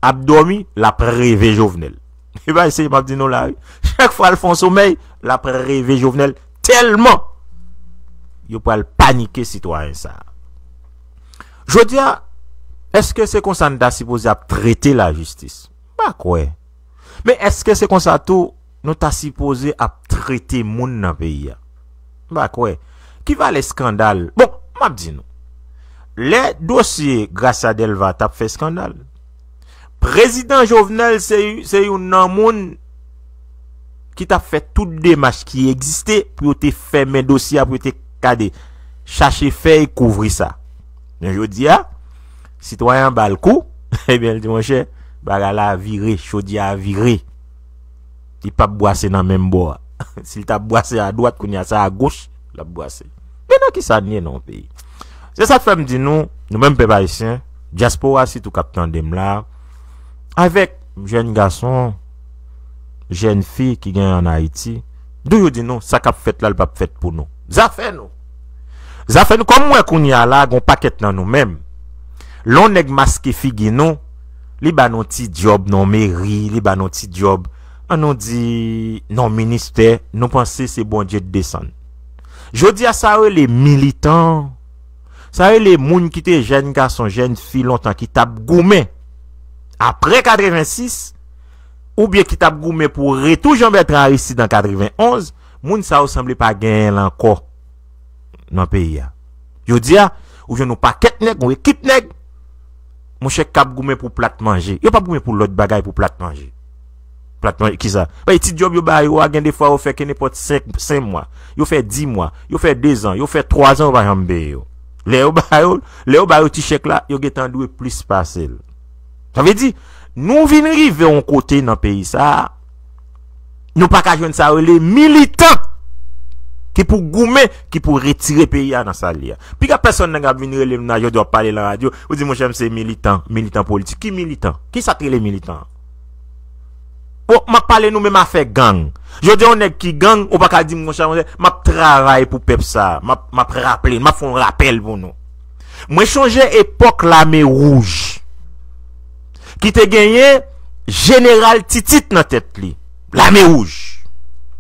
ap dòmi, l ap reve Jovenel. E pa eseye m ap di nou la, wi. Chak fwa l fè yon somèy, l ap reve Jovenel tèlman yo pral panike sitwayen sa a. Jodi a, èske se konsa n ta sipoze ap trete lajistis? M pa kwè. Men èske se konsa tou nou ta sipoze ap trete moun nan peyi a? M pa kwè. Ki valè eskandal? Bon, m ap di nou. Lè dosye Gracia Delva t ap fè eskandal, prezidan Jovenel se, se youn nan moun ki t ap fè tout demach ki egziste pou yo te fèmen dosye a, pou yo te gade, chache fèy kouvri sa. Men jodi a, sitwayen an ba l kou, ebyen, l di, monchè, bagay la vire, chodyè a vire. Li p ap bwase nan menm bò a. Si l t ap bwase adwat, kounye a se agoch l ap bwase. Men nan ki sa n ye nan yon peyi? Se sa k fè m di nou, nou menm pèp ayisyen, dyaspora sitou k ap tande m la, avèk jèn gason, jèn fi ki gen ann Ayiti, toujou di nou, sa k ap fèt la, l p ap fèt pou nou. Zafè nou. Zafè nou, kòm m wè kounye a la, gon pakèt nan nou menm, lè yon nèg maske figi nou, li ba nou ti djòb nan meri, li ba nou ti djòb, ann nou di, nan ministè, nou panse se Bondye k desann. Jodi a, sa yo rele militan, sa yo rele moun ki te jèn gason, jèn fi lontan, ki t ap goumen apre katrevensis, oubyen ki t ap goumen pou retou Jean Bertrand Aristide an katrevenonz, moun sa yo sanble pa genyen l ankò nan peyi a. Jodi a, ou jwenn yon pakèt nèg, yon ekip nèg, monchè, k ap goumen pou plat manje. Yo p ap goumen pou lòt bagay, pou plat manje. Plat manje, kisa? Bay ti djòb yo ba yo a, gen de fwa yo fè ke nenpòt senk, senk mwa. Yo fè dis mwa, yo fè dezan, yo fè twazan, yo pa janm peye yo. Lè yo ba yo, lè yo ba yo ti chèk la, yo gentan dwe plis pase l. Sa vle di, nou vin rive yon kote nan peyi sa a, nou pa ka jwenn sa yo rele militan ki pou goumen, ki pou retire peyi a nan sa l ye a. Piga pèsonn nèg ap vin rele m nan jodi, w ap pale nan radyo, ou di, monchè, m se militan, militan politik. Ki militan? Kisa k rele militan? Bon, m ap pale nou menm afè gang. Jodi a, yon nèg ki gang, ou pa ka di m konsa, monchè, m ap travay pou pèp sa. M ap, m ap raple, m ap fè yon rapèl pou nou. Mwen chonje epòk Lame Wouj, ki te genyen Jeneral Titit nan tèt li. Lame Wouj,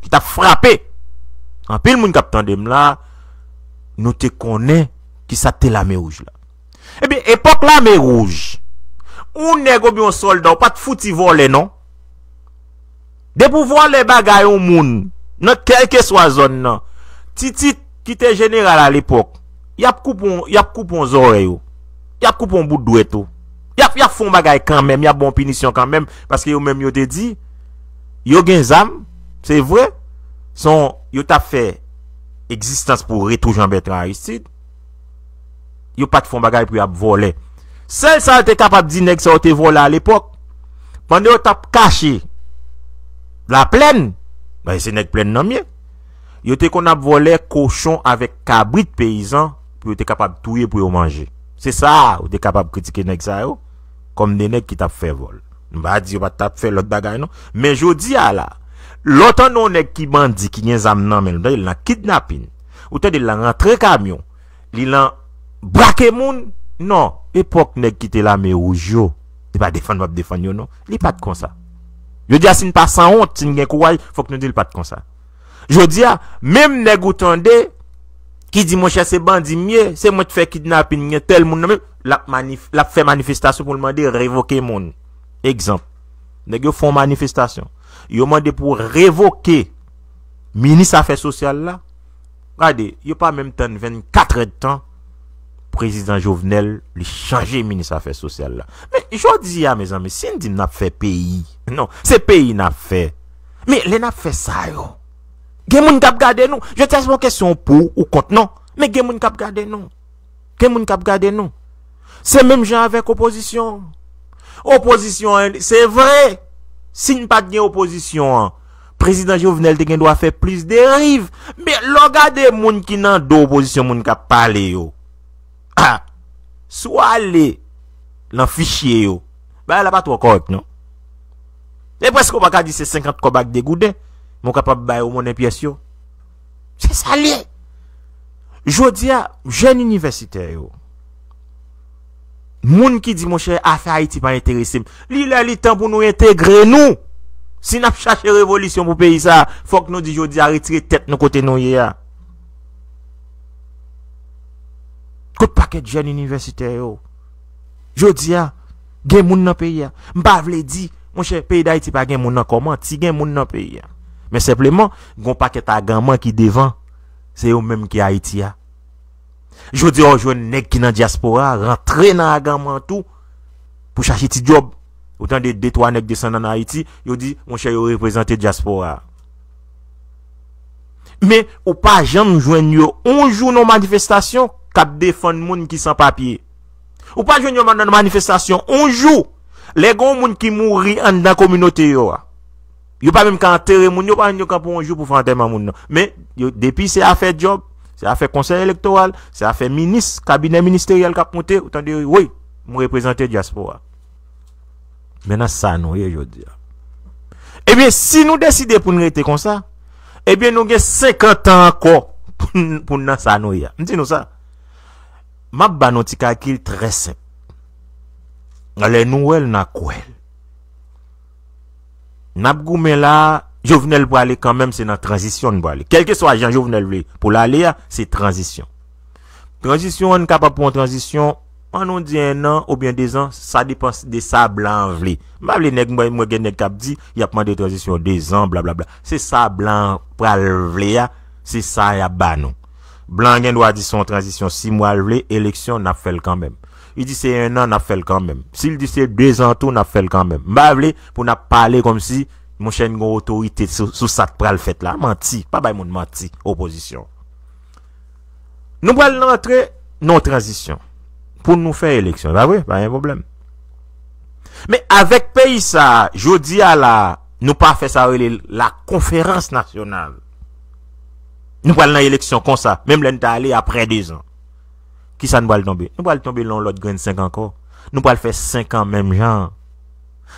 ki t ap frape. Anpil moun k ap tande m la, nou te konnen ki sa te Lame Wouj la. Ebyen, epòk Lame Wouj, yon nèg oubyen yon sòlda, ou pa t fouti vòlè, non. Depi w vòlè bagay yon moun, nan kèlkeswa zòn nan, Titit ki te jeneral alepòk, y ap koupe w, y ap koupe w zòrèy ou. Y ap koupe w bout dwèt ou. Y ap, y ap fè yon bagay kanmenm, y ap ba w pinisyon kanmenm, paske yo menm yo te di, yo gen zam, se vre, se yon, yo t ap fè egzistans pou retou Jean Bertrand Aristide, yo pa t fè yon bagay pou y ap vòlè. Sèl sa yo te kapab di nèg sa yo te vòlè alepòk, pandan yo t ap kache Laplèn, bay se nèg plèn nan m ye, yo te konn ap vòlè kochon avèk kabrit peyizan pou yo te kapab touye pou yo manje. Se sa ou te kapab kritike nèg sa yo, kòm de nèg ki t ap fè vòl. M pa di yo pa t ap fè lòt bagay non. Men jodi a la, lè w tande yon nèg ki bandi, ki gen zam nan men l, tande l nan kidnapin, ou tande l nan rantre kamyon, li nan brake moun, non, epòk nèg ki te Lame Wouj yo, li pa defann w ap defann yo non. Li pa t konsa. Jodi a, si n pa sanwont, si n gen kouraj, fòk nou di l pa t konsa. Jodi a, menm nèg ou tande ki di, monchè, se bandi m ye, se mwen t fè kidnapin, gen tèl moun nan men, l ap manif-, l ap fè manifestasyon pou l mande revoke moun. Egzanp, nèg yo fè yon manifestasyon. Yo mande pou revoke minis afè sosyal la. Gade, yo pa menm tann vennkatrè d tan, prezidan Jovenel, li chanje minis afè sosyal la. Men, jodi a, mezanmi, si n di n ap fè peyi, non, se peyi n ap fè. Men, lè n ap fè sa yo, gen moun k ap gade nou. Jodi a, se pa yon kesyon pou ou kont, non. Men gen moun k ap gade nou. Gen moun k ap gade nou. Se menm jan avèk opozisyon an. Opozisyon an, se vre, si n pa t gen opozisyon an, prezidan Jovenel te gen dwa fè plis deriv. Men lè w gade moun ki nan do opozisyon, moun k ap pale yo, a, si w ale nan fichye yo, bagay la pa twò kòrèk non. E prèske w pa ka di se senkant kòb ak de gouden, men w kapab bay yo monnen pyès yo. Se sa l ye. Jodi a, jèn inivèsitè yo, moun ki di, monchè, afè Ayiti pa enterese m, li lè li tan pou nou entegre nou. Si n ap chache revolisyon pou peyi sa a, fòk nou di jodi a, retire tèt nou kote nou ye a. Kot pakèt jèn inivèsitè yo? Jodi a, gen moun nan peyi a. M pa vle di, monchè, peyi Dayiti pa gen moun ankò, manti, gen moun nan peyi a. Men senpleman, gen yon pakèt aganman ki devan, se yo menm ki Ayiti a. Jodi a, w jwenn nèg ki nan dyaspora a rantre nan aganman tou pou chache ti djòb. Ou tande de twa nèg desann ann Ayiti, yo di, monchè, yo reprezante dyaspora a. Men, ou pa janm jwenn yo yon jou nan manifestasyon k ap defann moun ki san papye. Ou pa jwenn yo nan manifestasyon yon jou. Lè gen yon moun ki mouri anndan kominote yo a, yo pa menm ka antere moun yo, pa jwenn yo kanpe yon jou pou fè antèman moun nan. Men, yo, depi se afè djòb, se afè konsèy elektoral, se afè minis, kabinè ministeryèl k ap monte, ou tande yo, wi, m reprezante dyaspora. Men nan sa nou ye jodi a. Ebyen, si nou deside pou n rete konsa, ebyen, nou gen senkant an ankò pou n, pou n nan sa nou ye a. M di nou sa. M ap ba nou ti kalkil trè senp. Lè nou wè l, n a kwè l. N ap goumen la, Jovenel prale kanmenm, se nan tranzisyon n prale. Kèlkeswa jan Jovenel vle pou l ale a, se tranzisyon. Tranzisyon an, n kapab pran yon tranzisyon, ann nou di en an oubyen de zan, sa depan de sa blan an vle. M pa vle nèg, mwen, mwen gen nèg k ap di, y ap mande tranzisyon de zan, blablabla. Se sa blan an pral vle a, se sa y ap ba nou. Blan an gen dwa di se yon tranzisyon sis mwa l vle, eleksyon, n ap fè l kanmenm. Li di se en an, n ap fè l kanmenm. Si l di se de zan tou, n ap fè l kanmenm. M pa vle pou n ap pale kòmsi, monchè, n gen otorite sou, sou sa k pral fèt la. Manti. Pa bay moun manti, opozisyon. Nou pral rantre nan yon tranzisyon pou nou fè eleksyon, pa vre? Pa gen pwoblèm. Men avèk peyi sa a, jodi a la, nou pa fè sa yo rele la konferans nasyonal. Nou pral nan eleksyon konsa, menm lè n ta ale aprè de zan. Kisa n pral tonbe? Nou pral tonbe nan yon lòt grenn senk ankò. Nou pral fè senk an menm jan an.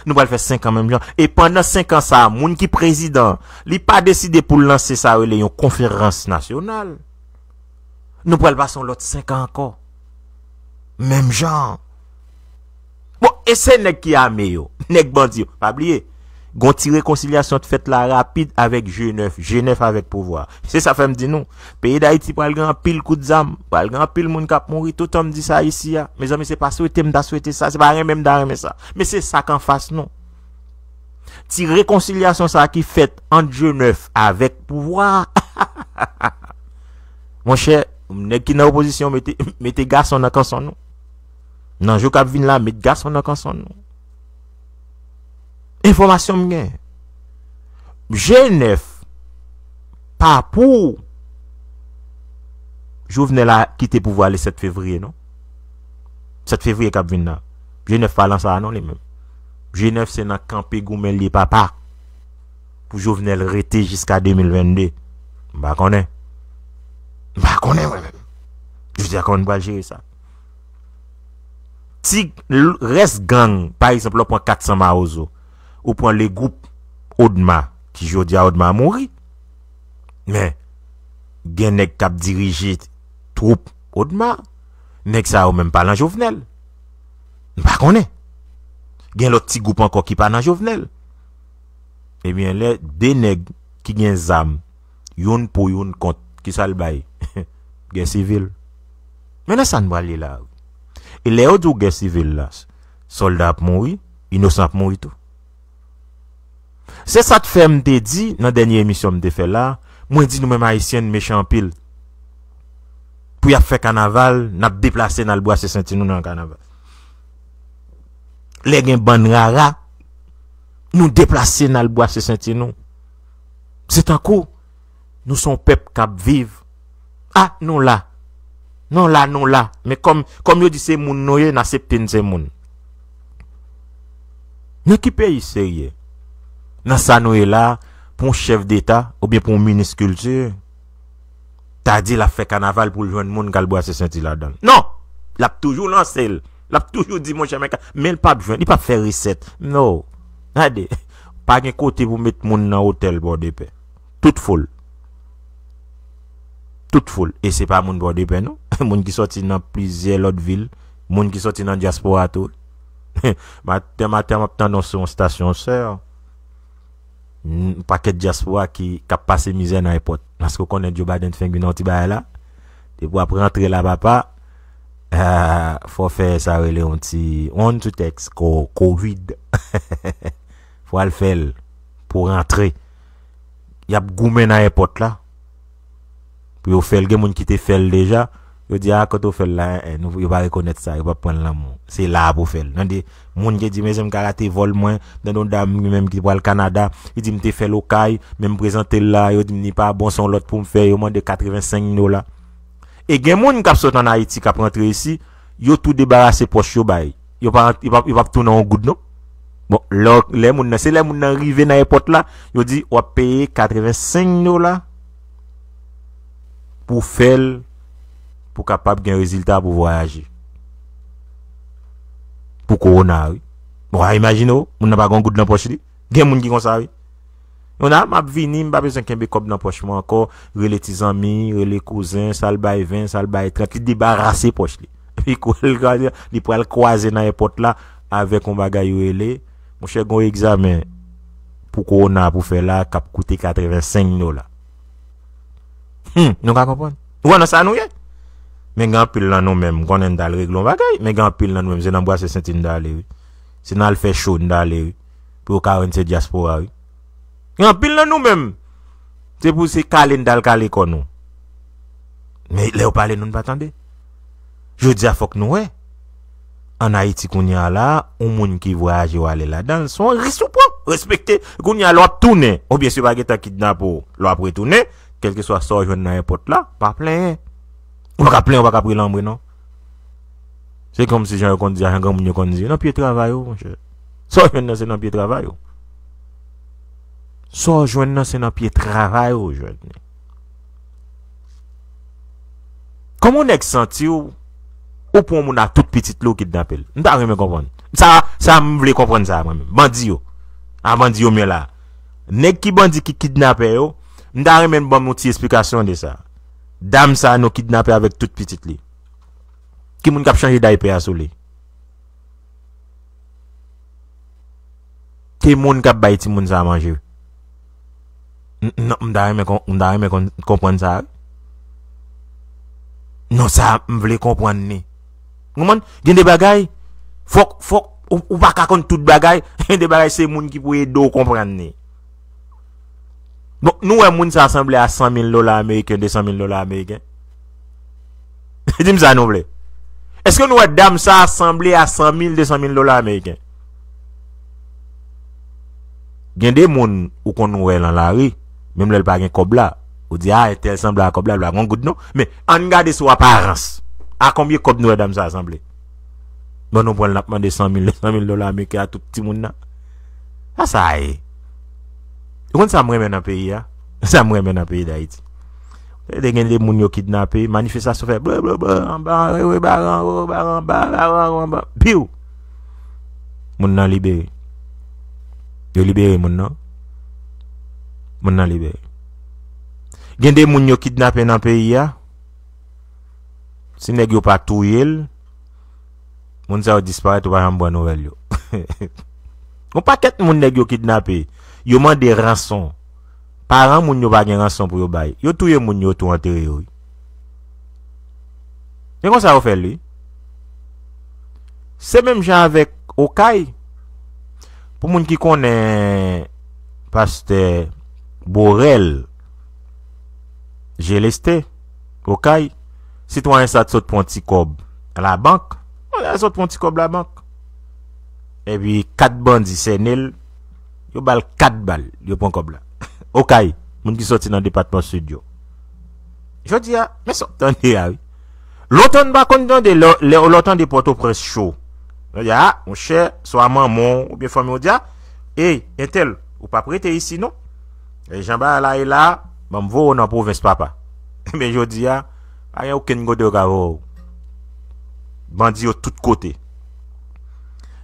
Nou pral fè senk an menm jan. E pandan senk an sa a, moun ki prezidan, li pa deside pou l lanse sa yo rele yon konferans nasyonal. Nou pral pase yon lòt senk an ankò. Menm jan. Bon, e se nèg ki ame yo, nèg bandi yo. Pa bliye, gon ti rekonsilyasyon t fèt la rapid avèk G nèf, G nèf avèk pouvwa. Se sa fè m di nou, peyi Dayiti pral gen anpil kout zam, pral gen anpil moun k ap mouri. Toutan m di sa isi a, mezanmi, se pa swete m ta swete sa, se pa renmen m ta renmen sa. Men se sa k anfas nou. Ti rekonsilyasyon sa ki fèt ant G nèf avèk pouvwa. Monchè, nèg ki nan opozisyon, mete, mete gason nan kanson nou. Nan jou k ap vin la, met gason nan kanson nou. Enfòmasyon m gen. G nèf pa pou Jovenel a kite pouvwa le sèt fevriye, non. Sèt fevriye k ap vin la. G nèf pa lan sa a, non, li menm. G nèf se nan kanpe goumen l ye, papa. Pou Jovenel rete jiska de mil vennde. M pa konnen. M pa konnen, mwen menm. Jodi a, kòman n pral jere sa? Ti l-, rès gang, pa egzanp, lè w pran kat san Mawozo, ou pran le gwoup Odma, ki jodi a Odma mouri, men gen nèg k ap dirije twoup Odma, nèg sa yo menm pa lan Jovenel. M pa konnen. Gen lòt ti gwoup ankò ki pa nan Jovenel. Ebyen, lè de nèg ki gen zam, youn pou, youn kont, kisa l bay? Gè sivil. Men nan sa n pral ye la. E lè yo di w gè sivil la, sòlda ap mouri, inosan ap mouri tou. Se sa t fè m te di nan dènye emisyon m te fè la, mwen di nou menm Ayisyen n mechan anpil. Pou y ap fè kanaval, n ap deplase n al bwase senti nou nan kanaval. Lè gen bann rara, nou deplase n al bwase senti nou. Se tankou nou se yon pèp k ap viv. A, nou la. Nou la, nou la. Men kòm, kòm yo di se moun nou ye, n aksepte n se moun. Nan ki peyi serye? Nan sa nou ye la, pou yon chèf deta oubyen pou yon minis kilti, ta di l ap fè kanaval pou l jwenn moun k al bwase senti ladan l. Non! L ap toujou lanse l. L ap toujou di, monchè, men ka-, men l p ap jwenn, li p ap fè resèt. No. Gade, pa gen kote pou met moun nan otèl Pòdepè. Tout foul. Tout foul. E se pa moun Pòdepè, non. Moun ki sòti nan plizyè lòt vil. Moun ki sòti nan dyaspora tou. Maten, maten, m ap tande w sou yon stasyon, sè. N-, pakèt dyaspora ki, k ap pase mizè nan ayewopò. Paske w konnen Joe Biden t fenk vin yon ti bagay la. Depi w ap rantre la, papa, ah, fò w fè sa rele yon ti, yon ti tèks ko-, kovid. Fò w al fè l pou w rantre. Y ap goumen nan ayewopò la. Pou yo fè l, gen moun ki te fè l deja. Yo di, a, kote w fè l la, en, en, nou, yo pa rekonèt sa, yo p ap pran l nan men w. Se la a pou w fè l. Tande, moun ki di, mezanmi, m ka rate vòl mwen. M tande yon dam li menm ki pral Kanada, li di, m te fè l Okay, men m prezante l la, yo di m li pa bon, se yon lòt pou m fè, yo mande katrevensenk dola. E gen moun k ap sot ann Ayiti, k ap rantre isi, yo tou debarase pòch yo bay. Yo pa, yo pa, yo p ap tounen yon goud, non. Bon, lè, lè moun nan, se lè moun nan rive nan ayewopò la, yo di, w ap peye katrevensenk dola pou fè l, pou kapab gen rezilta pou vwayaje. Pou kowona, wi. Bon, a imajine w, moun nan pa gen yon goud nan pòch li. Gen moun ki konsa, wi. Yon a, m ap vini, m pa bezwen kenbe kòb nan pòch mwen ankò, rele ti zanmi, rele kouzen, sa l bay ven, sa l bay trant, li debarase pòch li. Epi kou l kwaze, li pral kwaze nan ayewopò la avèk yon bagay yo rele, monchè, gen yon egzamen pou kowona pou fè la k ap koute katrevensenk dola. Hmm, nou ka konprann? Ou wè nan sa nou ye? Men gen anpil nan nou menm, m konnen n t al regle yon bagay, men gen anpil nan nou menm, se nan bwase senti n t ale, wi. Se nan al fè cho n t ale, wi. Pou yo ka wè n se dyaspora, wi. Gen anpil nan nou menm, se pou se kale n t al kale kò nou. Men lè yo pale, nou n pa tande. Jodi a, fòk nou wè. Ann Ayiti kounye a la, yon moun ki vwayaje w ale ladan l, se yon risk ou pran. Respekte. Kounye a, lè w ap tounen, oubyen si yo pa gentan kidnape w, lè w ap retounen, kèlkeswa sa w jwenn nan ayewopò la, pa plenyen. Ou pa ka plenyen, ou pa ka pran lanmwe, non. Se kòmsi jan yo konn di a, jan granmoun yo konn di, nan pye travay ou, monchè. Sa w jwenn nan, se nan pye travay ou. Sa w jwenn nan, se nan pye travay ou jwenn li. Kòman yon nèg santi w, ou pran yon moun a tout pitit li, ou kidnape l? M ta renmen konprann. Sa, sa m vle konprann sa, mwen menm. Bandi yo. A bandi yo m ye la. Nèg ki bandi ki kidnapè yo, m ta renmen n ban m yon ti esplikasyon de sa. Dam sa nou kidnape avèk tout pitit li. Ki moun k ap chanje daypè a sou li? Ki moun k ap bay timoun sa a manje? N-, non, m ta renmen kon-, m ta renmen kon-, konprann sa a wi. Non, sa a, m vle konprann li. Konprann? Gen de bagay, fòk, fòk, ou, ou pa ka konn tout bagay. Gen de bagay, se moun ki pou ede w konprann li. Bon, nou wè moun sa a sanble a san mil dola ameriken, de san mil dola ameriken? Di m sa nou vle. Èske nou wè dam sa a sanble a san mil, de san mil dola ameriken? Gen de moun ou konn wè lan lari, menm lè l pa gen kòb la, ou di, a, entèl sanble a kòb la, l pa gen goud non. Men, ann gade sou aparans. A konbyen kòb nou wè dam sa a sanble? Bon, nou pran l, n ap mande san mil, de san mil dola ameriken a tout timoun nan. Sa sa ye? Ou konn sa m renmen nan peyi a? Sa m renmen nan peyi Dayiti. Te gen de moun yo kidnape, manifestasyon fè ble, ble, ble, anba, anwo, anba, anwo, anba, anba, anba, anba, anba. Piw! Moun nan libere. Yo libere moun nan. Moun nan libere. Gen de moun yo kidnape nan peyi a. Si nèg yo pa touye l, moun sa yo disparèt, ou pa janm pran nouvèl yo. Yon pakèt moun nèg yo kidnape, yo mande ranson. Paran moun yo pa gen ranson pou yo bay. Yo touye moun yo tou antere yo wi. Se konsa yo fè l wi. Se menm jan avèk Okay. Pou moun ki konnen pastè Borel Geleste, Okay, sitwayen sa t sot pran ti kòb labank. Sot pran ti kòb labank. Epi kat bandi sènen l, yo ba l kat bal, yo pran kòb la. Okay, moun ki soti nan depatman Sid yo. Jodi a, men sa w tande a wi. Lontan n pa konn tande, lè, lè, lè w tande Pòtoprens cho. Yo di, a, monchè, swa manman w oubyen fanmi w di, a, ey, entèl, ou p ap rete isi non. E jan bagay la ye la, ban m voye w nan pwovens papa. Men jodi a, pa gen okenn kote yo ka voye w. Bandi yo tout kote.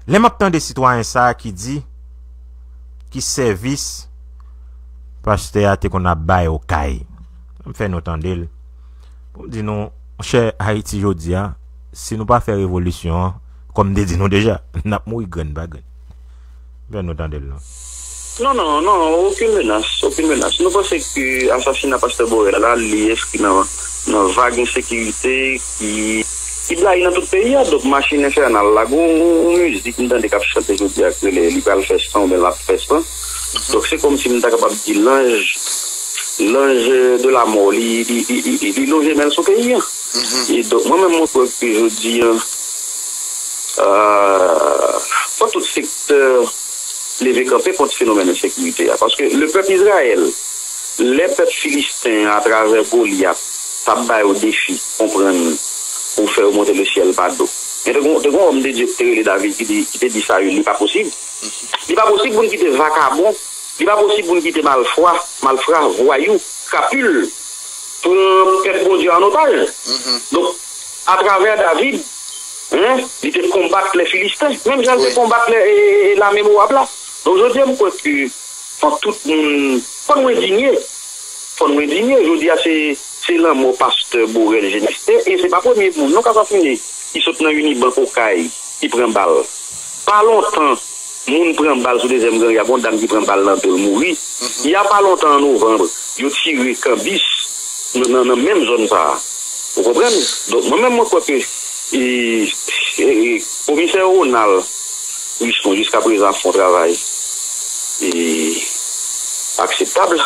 Lè m ap tande sitwayen sa a ki di, ki sèvis pastè a te konn ap bay Okay. M fè nou tande l. Pou m di nou, monchè, Ayiti jodi a, si nou pa fè revolisyon an, kòm m te di nou deja, n ap mouri grenn pa grenn. M fè nou tande l non. Non, non, non, okenn menas, okenn menas. Nou panse ke asasina pastè Borel la, li enskri nan, nan vag ensekirite ki, ki blayi nan tout peyi a. Donk, machin enfènal la, gon, gon, gon mizik m tande k ap chante jodi a k rele li pral fè san oubyen l ap fè san. Donk, se kòmsi m ta kapab di lanj, lanj de la mò, li, li, li, li, li lonje men l sou peyi a. E donk, mwen menm, mwen kwè ke jodi a, euh, fò tout sektè leve kanpe kont fenomèn ensekirite a. Paske le pèp Izrayèl, lè pèp Filisten an, atravè Golyat, t ap ba yo defi, konprann, pou fè yo monte le syèl pa do. Men te gon, te gon òm de Dye ki te rele David ki di, ki te di Sayil, li pa posib. Li pa posib pou n kite vakabon, li pa posib pou n kite malfwa, malfra, vwayou, krapil, pran pèp Bondye an otaj. Donk, atravè David, hein, li te konbat lè Filisten, menm jan l te konbat lè, e, e, e, lame Mowab la. Donk, jodi a, m kwè ke fò tout moun, fò nou endinye. Fò nou endinye. Jodi a, se, se lanmò pastè Borel Jeniste, e se pa premye moun non k asasine, ki sot nan Unibank Okay, ki pran bal. Pa lontan, moun pran bal sou Dezyèm Gran Ri a, gon dam ki pran bal nan do l mouri. Y a pa lontan an novanm, yo tire kanbis nan, nan, nan menm zòn sa a. Ou konprann? Donk, mwen menm, mwen kwè ke, e, e, e, komisè Ronald Rismond, jiskaprezan, ap fè yon travay, e, akseptab.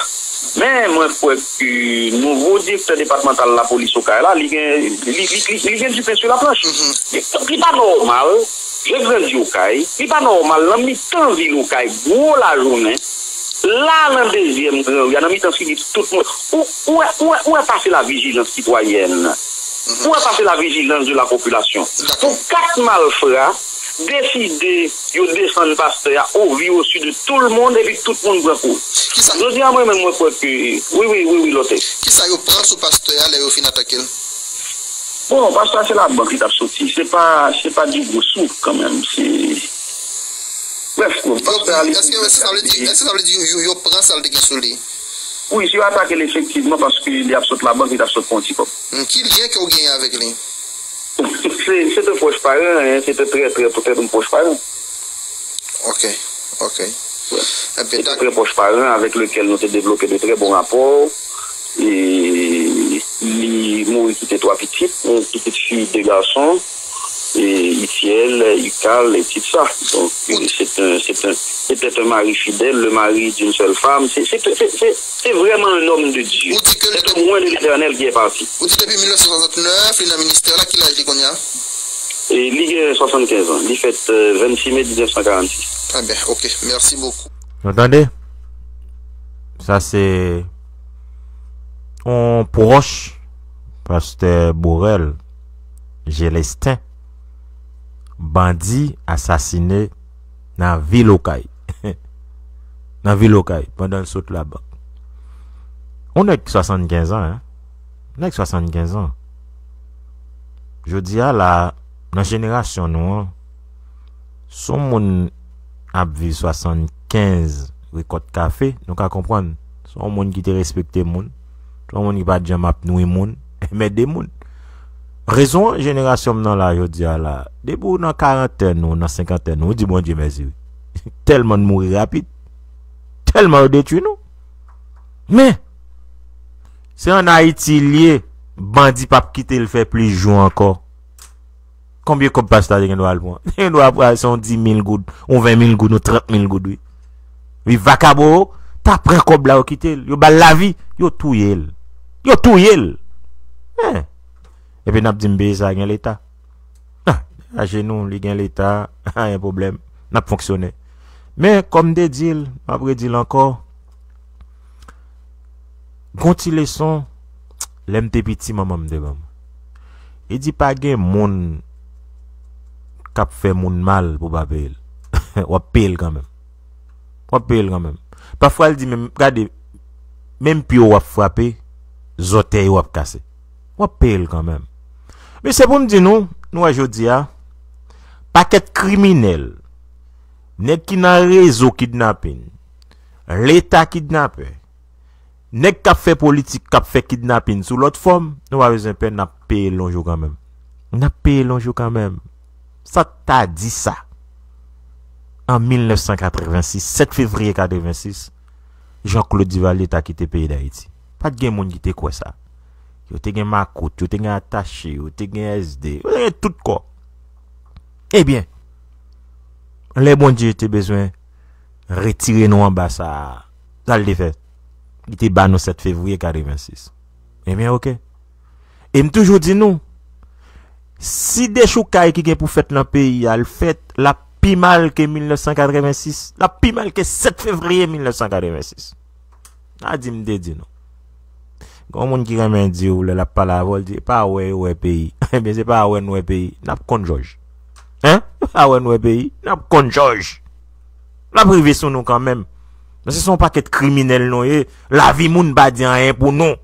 Men, mwen kwè ke nouvo direktè depatmantal lapolis Okay la, li gen, li, li, li, li gen du pain sur la planche. Li, li pa nòmal, Rev Randy Okay, li pa nòmal, nan mitan vil Okay, gwo lajounen, la nan Dezyèm Gran Ri a, nan mitan Filip, tout moun. Ou, ou wè, ou wè, ou wè pa se la vijilans sitwayèn. Ou wè pa se la vijilans de la popilasyon. Pou kat malfra deside yo desann pastè a au vu au su de tout le monde, epi tout moun pran kou. Jodi a, mwen menm, mwen kwè ke, wi, wi, wi, wi, Lòtè. Kisa yo pran sou pastè a lè yo fin atake l? Bon, pastè a se labank li t ap soti. Se pa, se pa di gwo sou kanmenm. Se, brèf, bon, pastè a li. Èske, èske sa vle di, èske sa vle di yo, yo, yo pran sa l te gen sou li? Wi, si yo atake l efektivman, paske li ap sot labank, li t ap sot pran yon ti kòb. Hmm, ki lyen ke w genyen avèk li? Se, se te pwòch paran, hein, se te trè, trè, trè, trè pwòch paran. Ok, ok. Ebyen, se te trè pwòch paran avèk lekel nou te devlope de trè bon rapò. E li mouri kite twa pitit, yon pitit fi, de gason, e Itiel, Ikal, et cetera. Donc, c'est un, c'est un, c'était un mari fidèle, le mari d'une seule femme. C'est, c'est, c'est, c'est, c'est vraiment un homme de Dieu. C'est un moin de l'Éternel qui est parti. Ou di depi mil nèf san swasantnèf, li nan ministè la, ki laj li kounye a? E li gen swasannkenz an. Li fèt, euh, vennsis me mil nèf san karannsis. Très bien, ok. Merci beaucoup. Nou tande? Sa se yon pwòch pastè Borel, Jelestin, bandi asasine nan vil Okay. Nan vil Okay, pandan l sot labank. Yon nèg swasannkenz an, hein? Nèg swasannkenz an. Jodi a la, nan jenerasyon nou an, si yon moun ap viv swasannkenz rekòt kafe, nou ka konprann. Se yon moun ki te respekte moun. Se yon moun ki pa t janm ap nwi moun, enmède moun. Rezon an, jenerasyon m nan la, jodi a la, depi w nan karantèn ou, nan senkantèn ou, ou di Bondye mèsi, wi. Tèlman n mouri rapid. Tèlman yo detwi nou. Men, se ann Ayiti l ye, bandi p ap kite l fè plis jou ankò. Konbyen kòb pastè a te gen dwa al pran? Te gen dwa pran se yon dis mil goud, yon ven mil goud, yon trant mil goud, wi. Wi, vakabon yo ta pran kòb la, yo kite l, yo ba l lavi, yo touye l. Yo touye l. Hein. Epi n ap di m peyi sa a gen leta. Ah, ajenou, li gen leta, anyen pwoblèm. N ap fonksyone. Men, kòm m te di l, m ap redi l ankò, gon ti leson, lè m te piti, manman m te ban m. Li di pa gen moun k ap fè moun mal pou pa peye l. W ap peye l kanmenm. W ap peye l kanmenm. Pafwa, l di menm, gade, menm pye w w ap frape, zòtèy w ap kase. W ap peye l kanmenm. Men se pou m di nou, nou wè jodi a, pakèt kriminèl, nèg ki nan rezo kidnapin, leta kidnapè, nèg k ap fè politik, k ap fè kidnapin sou lòt fòm, nou pa bezwen pè, n ap peye l yon jou kanmenm. N ap peye l yon jou kanmenm. Sa t ta di sa? An mil nèf san katrevensis, sèt fevriye katrevensis, Jean-Claude Duvalier ta kite peyi Dayiti. Pa t gen moun ki te kwè sa. Yo te gen makout, yo te gen atache, yo te gen S D, yo te gen tout kò. Ebyen, lè Bondye te bezwen retire nou anba sa a, sa l te fè? Li te ba nou sèt fevriye katrevensis. Ebyen, oke. E m toujou di nou, si dechoukay ki gen pou fèt nan peyi a, l fèt, l ap pi mal ke mil nèf san katrevensis, l ap pi mal ke sèt fevriye mil nèf san katrevensis. A di m te di nou. Gon moun ki renmen di w, lè l ap pale avè w, l di, "E pa wè yo wè peyi." Ebyen, se pa wè n wè peyi. N ap konn jòj. Hein? E pa wè n wè peyi. N ap konn jòj. L ap rive sou nou kanmenm. Paske se yon pakèt kriminèl nou ye. Lavi moun pa di anyen pou nou.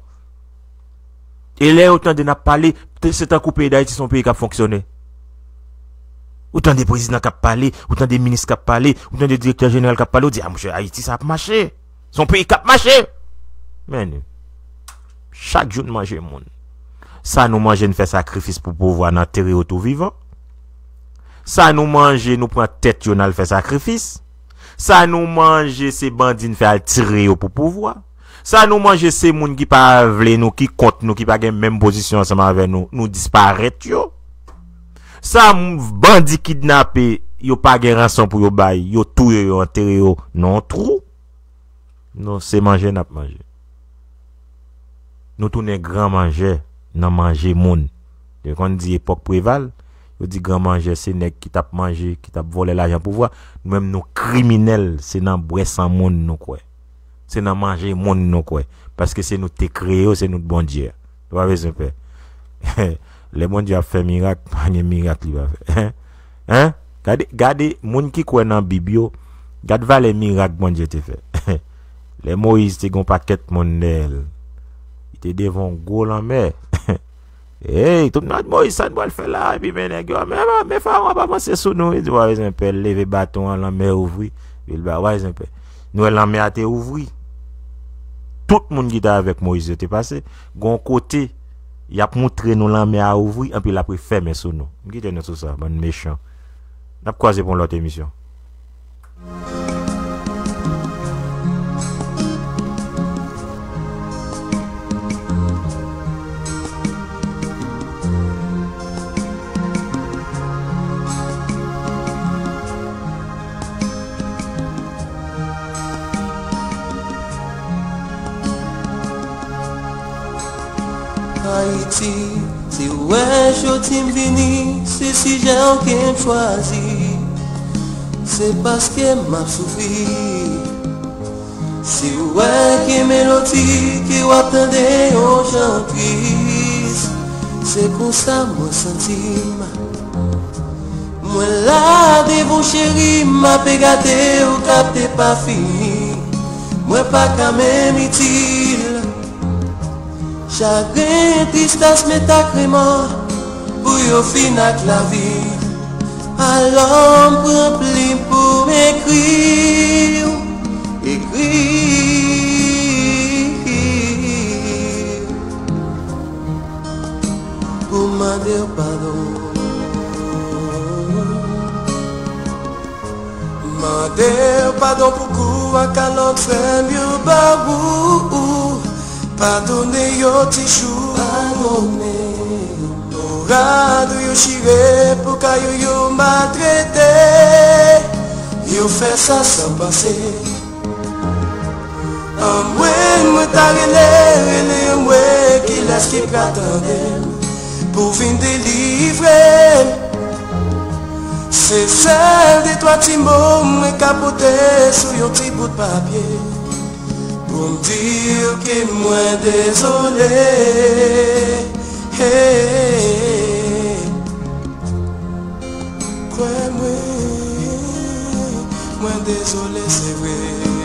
E lè yo tande n ap pale, te- se tankou peyi Dayiti se yon peyi k ap fonksyone. Ou tande prezidan k ap pale, ou tande minis k ap pale, ou tande direktè jeneral k ap pale, ou di, "A, monchè, Ayiti sa ap mache. Se yon peyi k ap mache." Men, chak jou n manje moun. Sa nou manje, n fè sakrifis pou pouvwa, n antere yo tou vivan. Sa nou manje, nou pran tèt yo, n al fè sakrifis. Sa nou manje, se bandi n fè al tire yo pou pouvwa. Sa nou manje, se moun ki pa vle nou, ki kont nou, ki pa gen menm pozisyon ansanm avè nou, nou disparèt yo. Sa m- bandi kidnape, yo pa gen ranson pou yo bay, yo touye yo, antere yo nan yon twou. Non, se manje n ap manje. Nou tounen gran manjè nan manje moun. Yo konn di epòk Preval, yo di gran manjè se nèg ki t ap manje, ki t ap vòlè lajan pouvwa. Nou menm nou kriminèl, se nan bwè san moun nou kwè. Se nan manje moun nou kwè. Paske se nou te kreye yo, se nou t Bondye a. Nou pa bezwen pè. Lè Bondye ap fè mirak, pa gen mirak li pa fè. Hein? Hein? Gade, gade moun ki kwè nan Bib yo, gad valè mirak Bondye te fè. Lè Moyiz te gon pakèt moun dèyè l, li te devan yon gwo lanmè. Hey, tout moun ap di, Moyiz, sa n pral fè la? Epi men nèg yo, men, men, men Farawon ap avanse sou nou. Li di, wa Zenpè, leve baton an, lanmè ouvri. Epi l ba, wa Zenpè. Nou wè lanmè a te ouvri. Tout moun ki te avèk Moyiz yo te pase. Gon kote, y ap moutre nou lanmè a ouvri, anpi l ap refèmen sou nou. M kite nou sou sa, bann mechan. N ap kwaze pou yon lòt emisyon. Ayiti, si w wè jodi m vini, se sijè w ke m chwazi, se paske m ap soufri. Si w wè ke melodi ke w ap tande yon jan tris, se konsa mwen santi m. Mwen la devan w cheri, m ape gade w k ap te pa fini. Mwen pa ka menm itil. Chagren, tristès, men tak remò pou yo fin ak lavi. Alò m pran plim pou m ekri w, ekri w. Pou mande w padon. Mande w padon pou kou ak kalòt frè m yo ba ou. Padone yo ti chou. Padone. Pou rad ou yo chire, pou kay ou yo maltrete. Yo fè sa san panse. Anmwey, mwen ta rele, rele anmwey, kilès ki pral tande m pou vin delivre m? Se sèl de twa ti mo mwen ka pote sou yon ti bout papye pou m di w ke mwen dezole. Hey, kwè mwen, mwen dezole, se vre.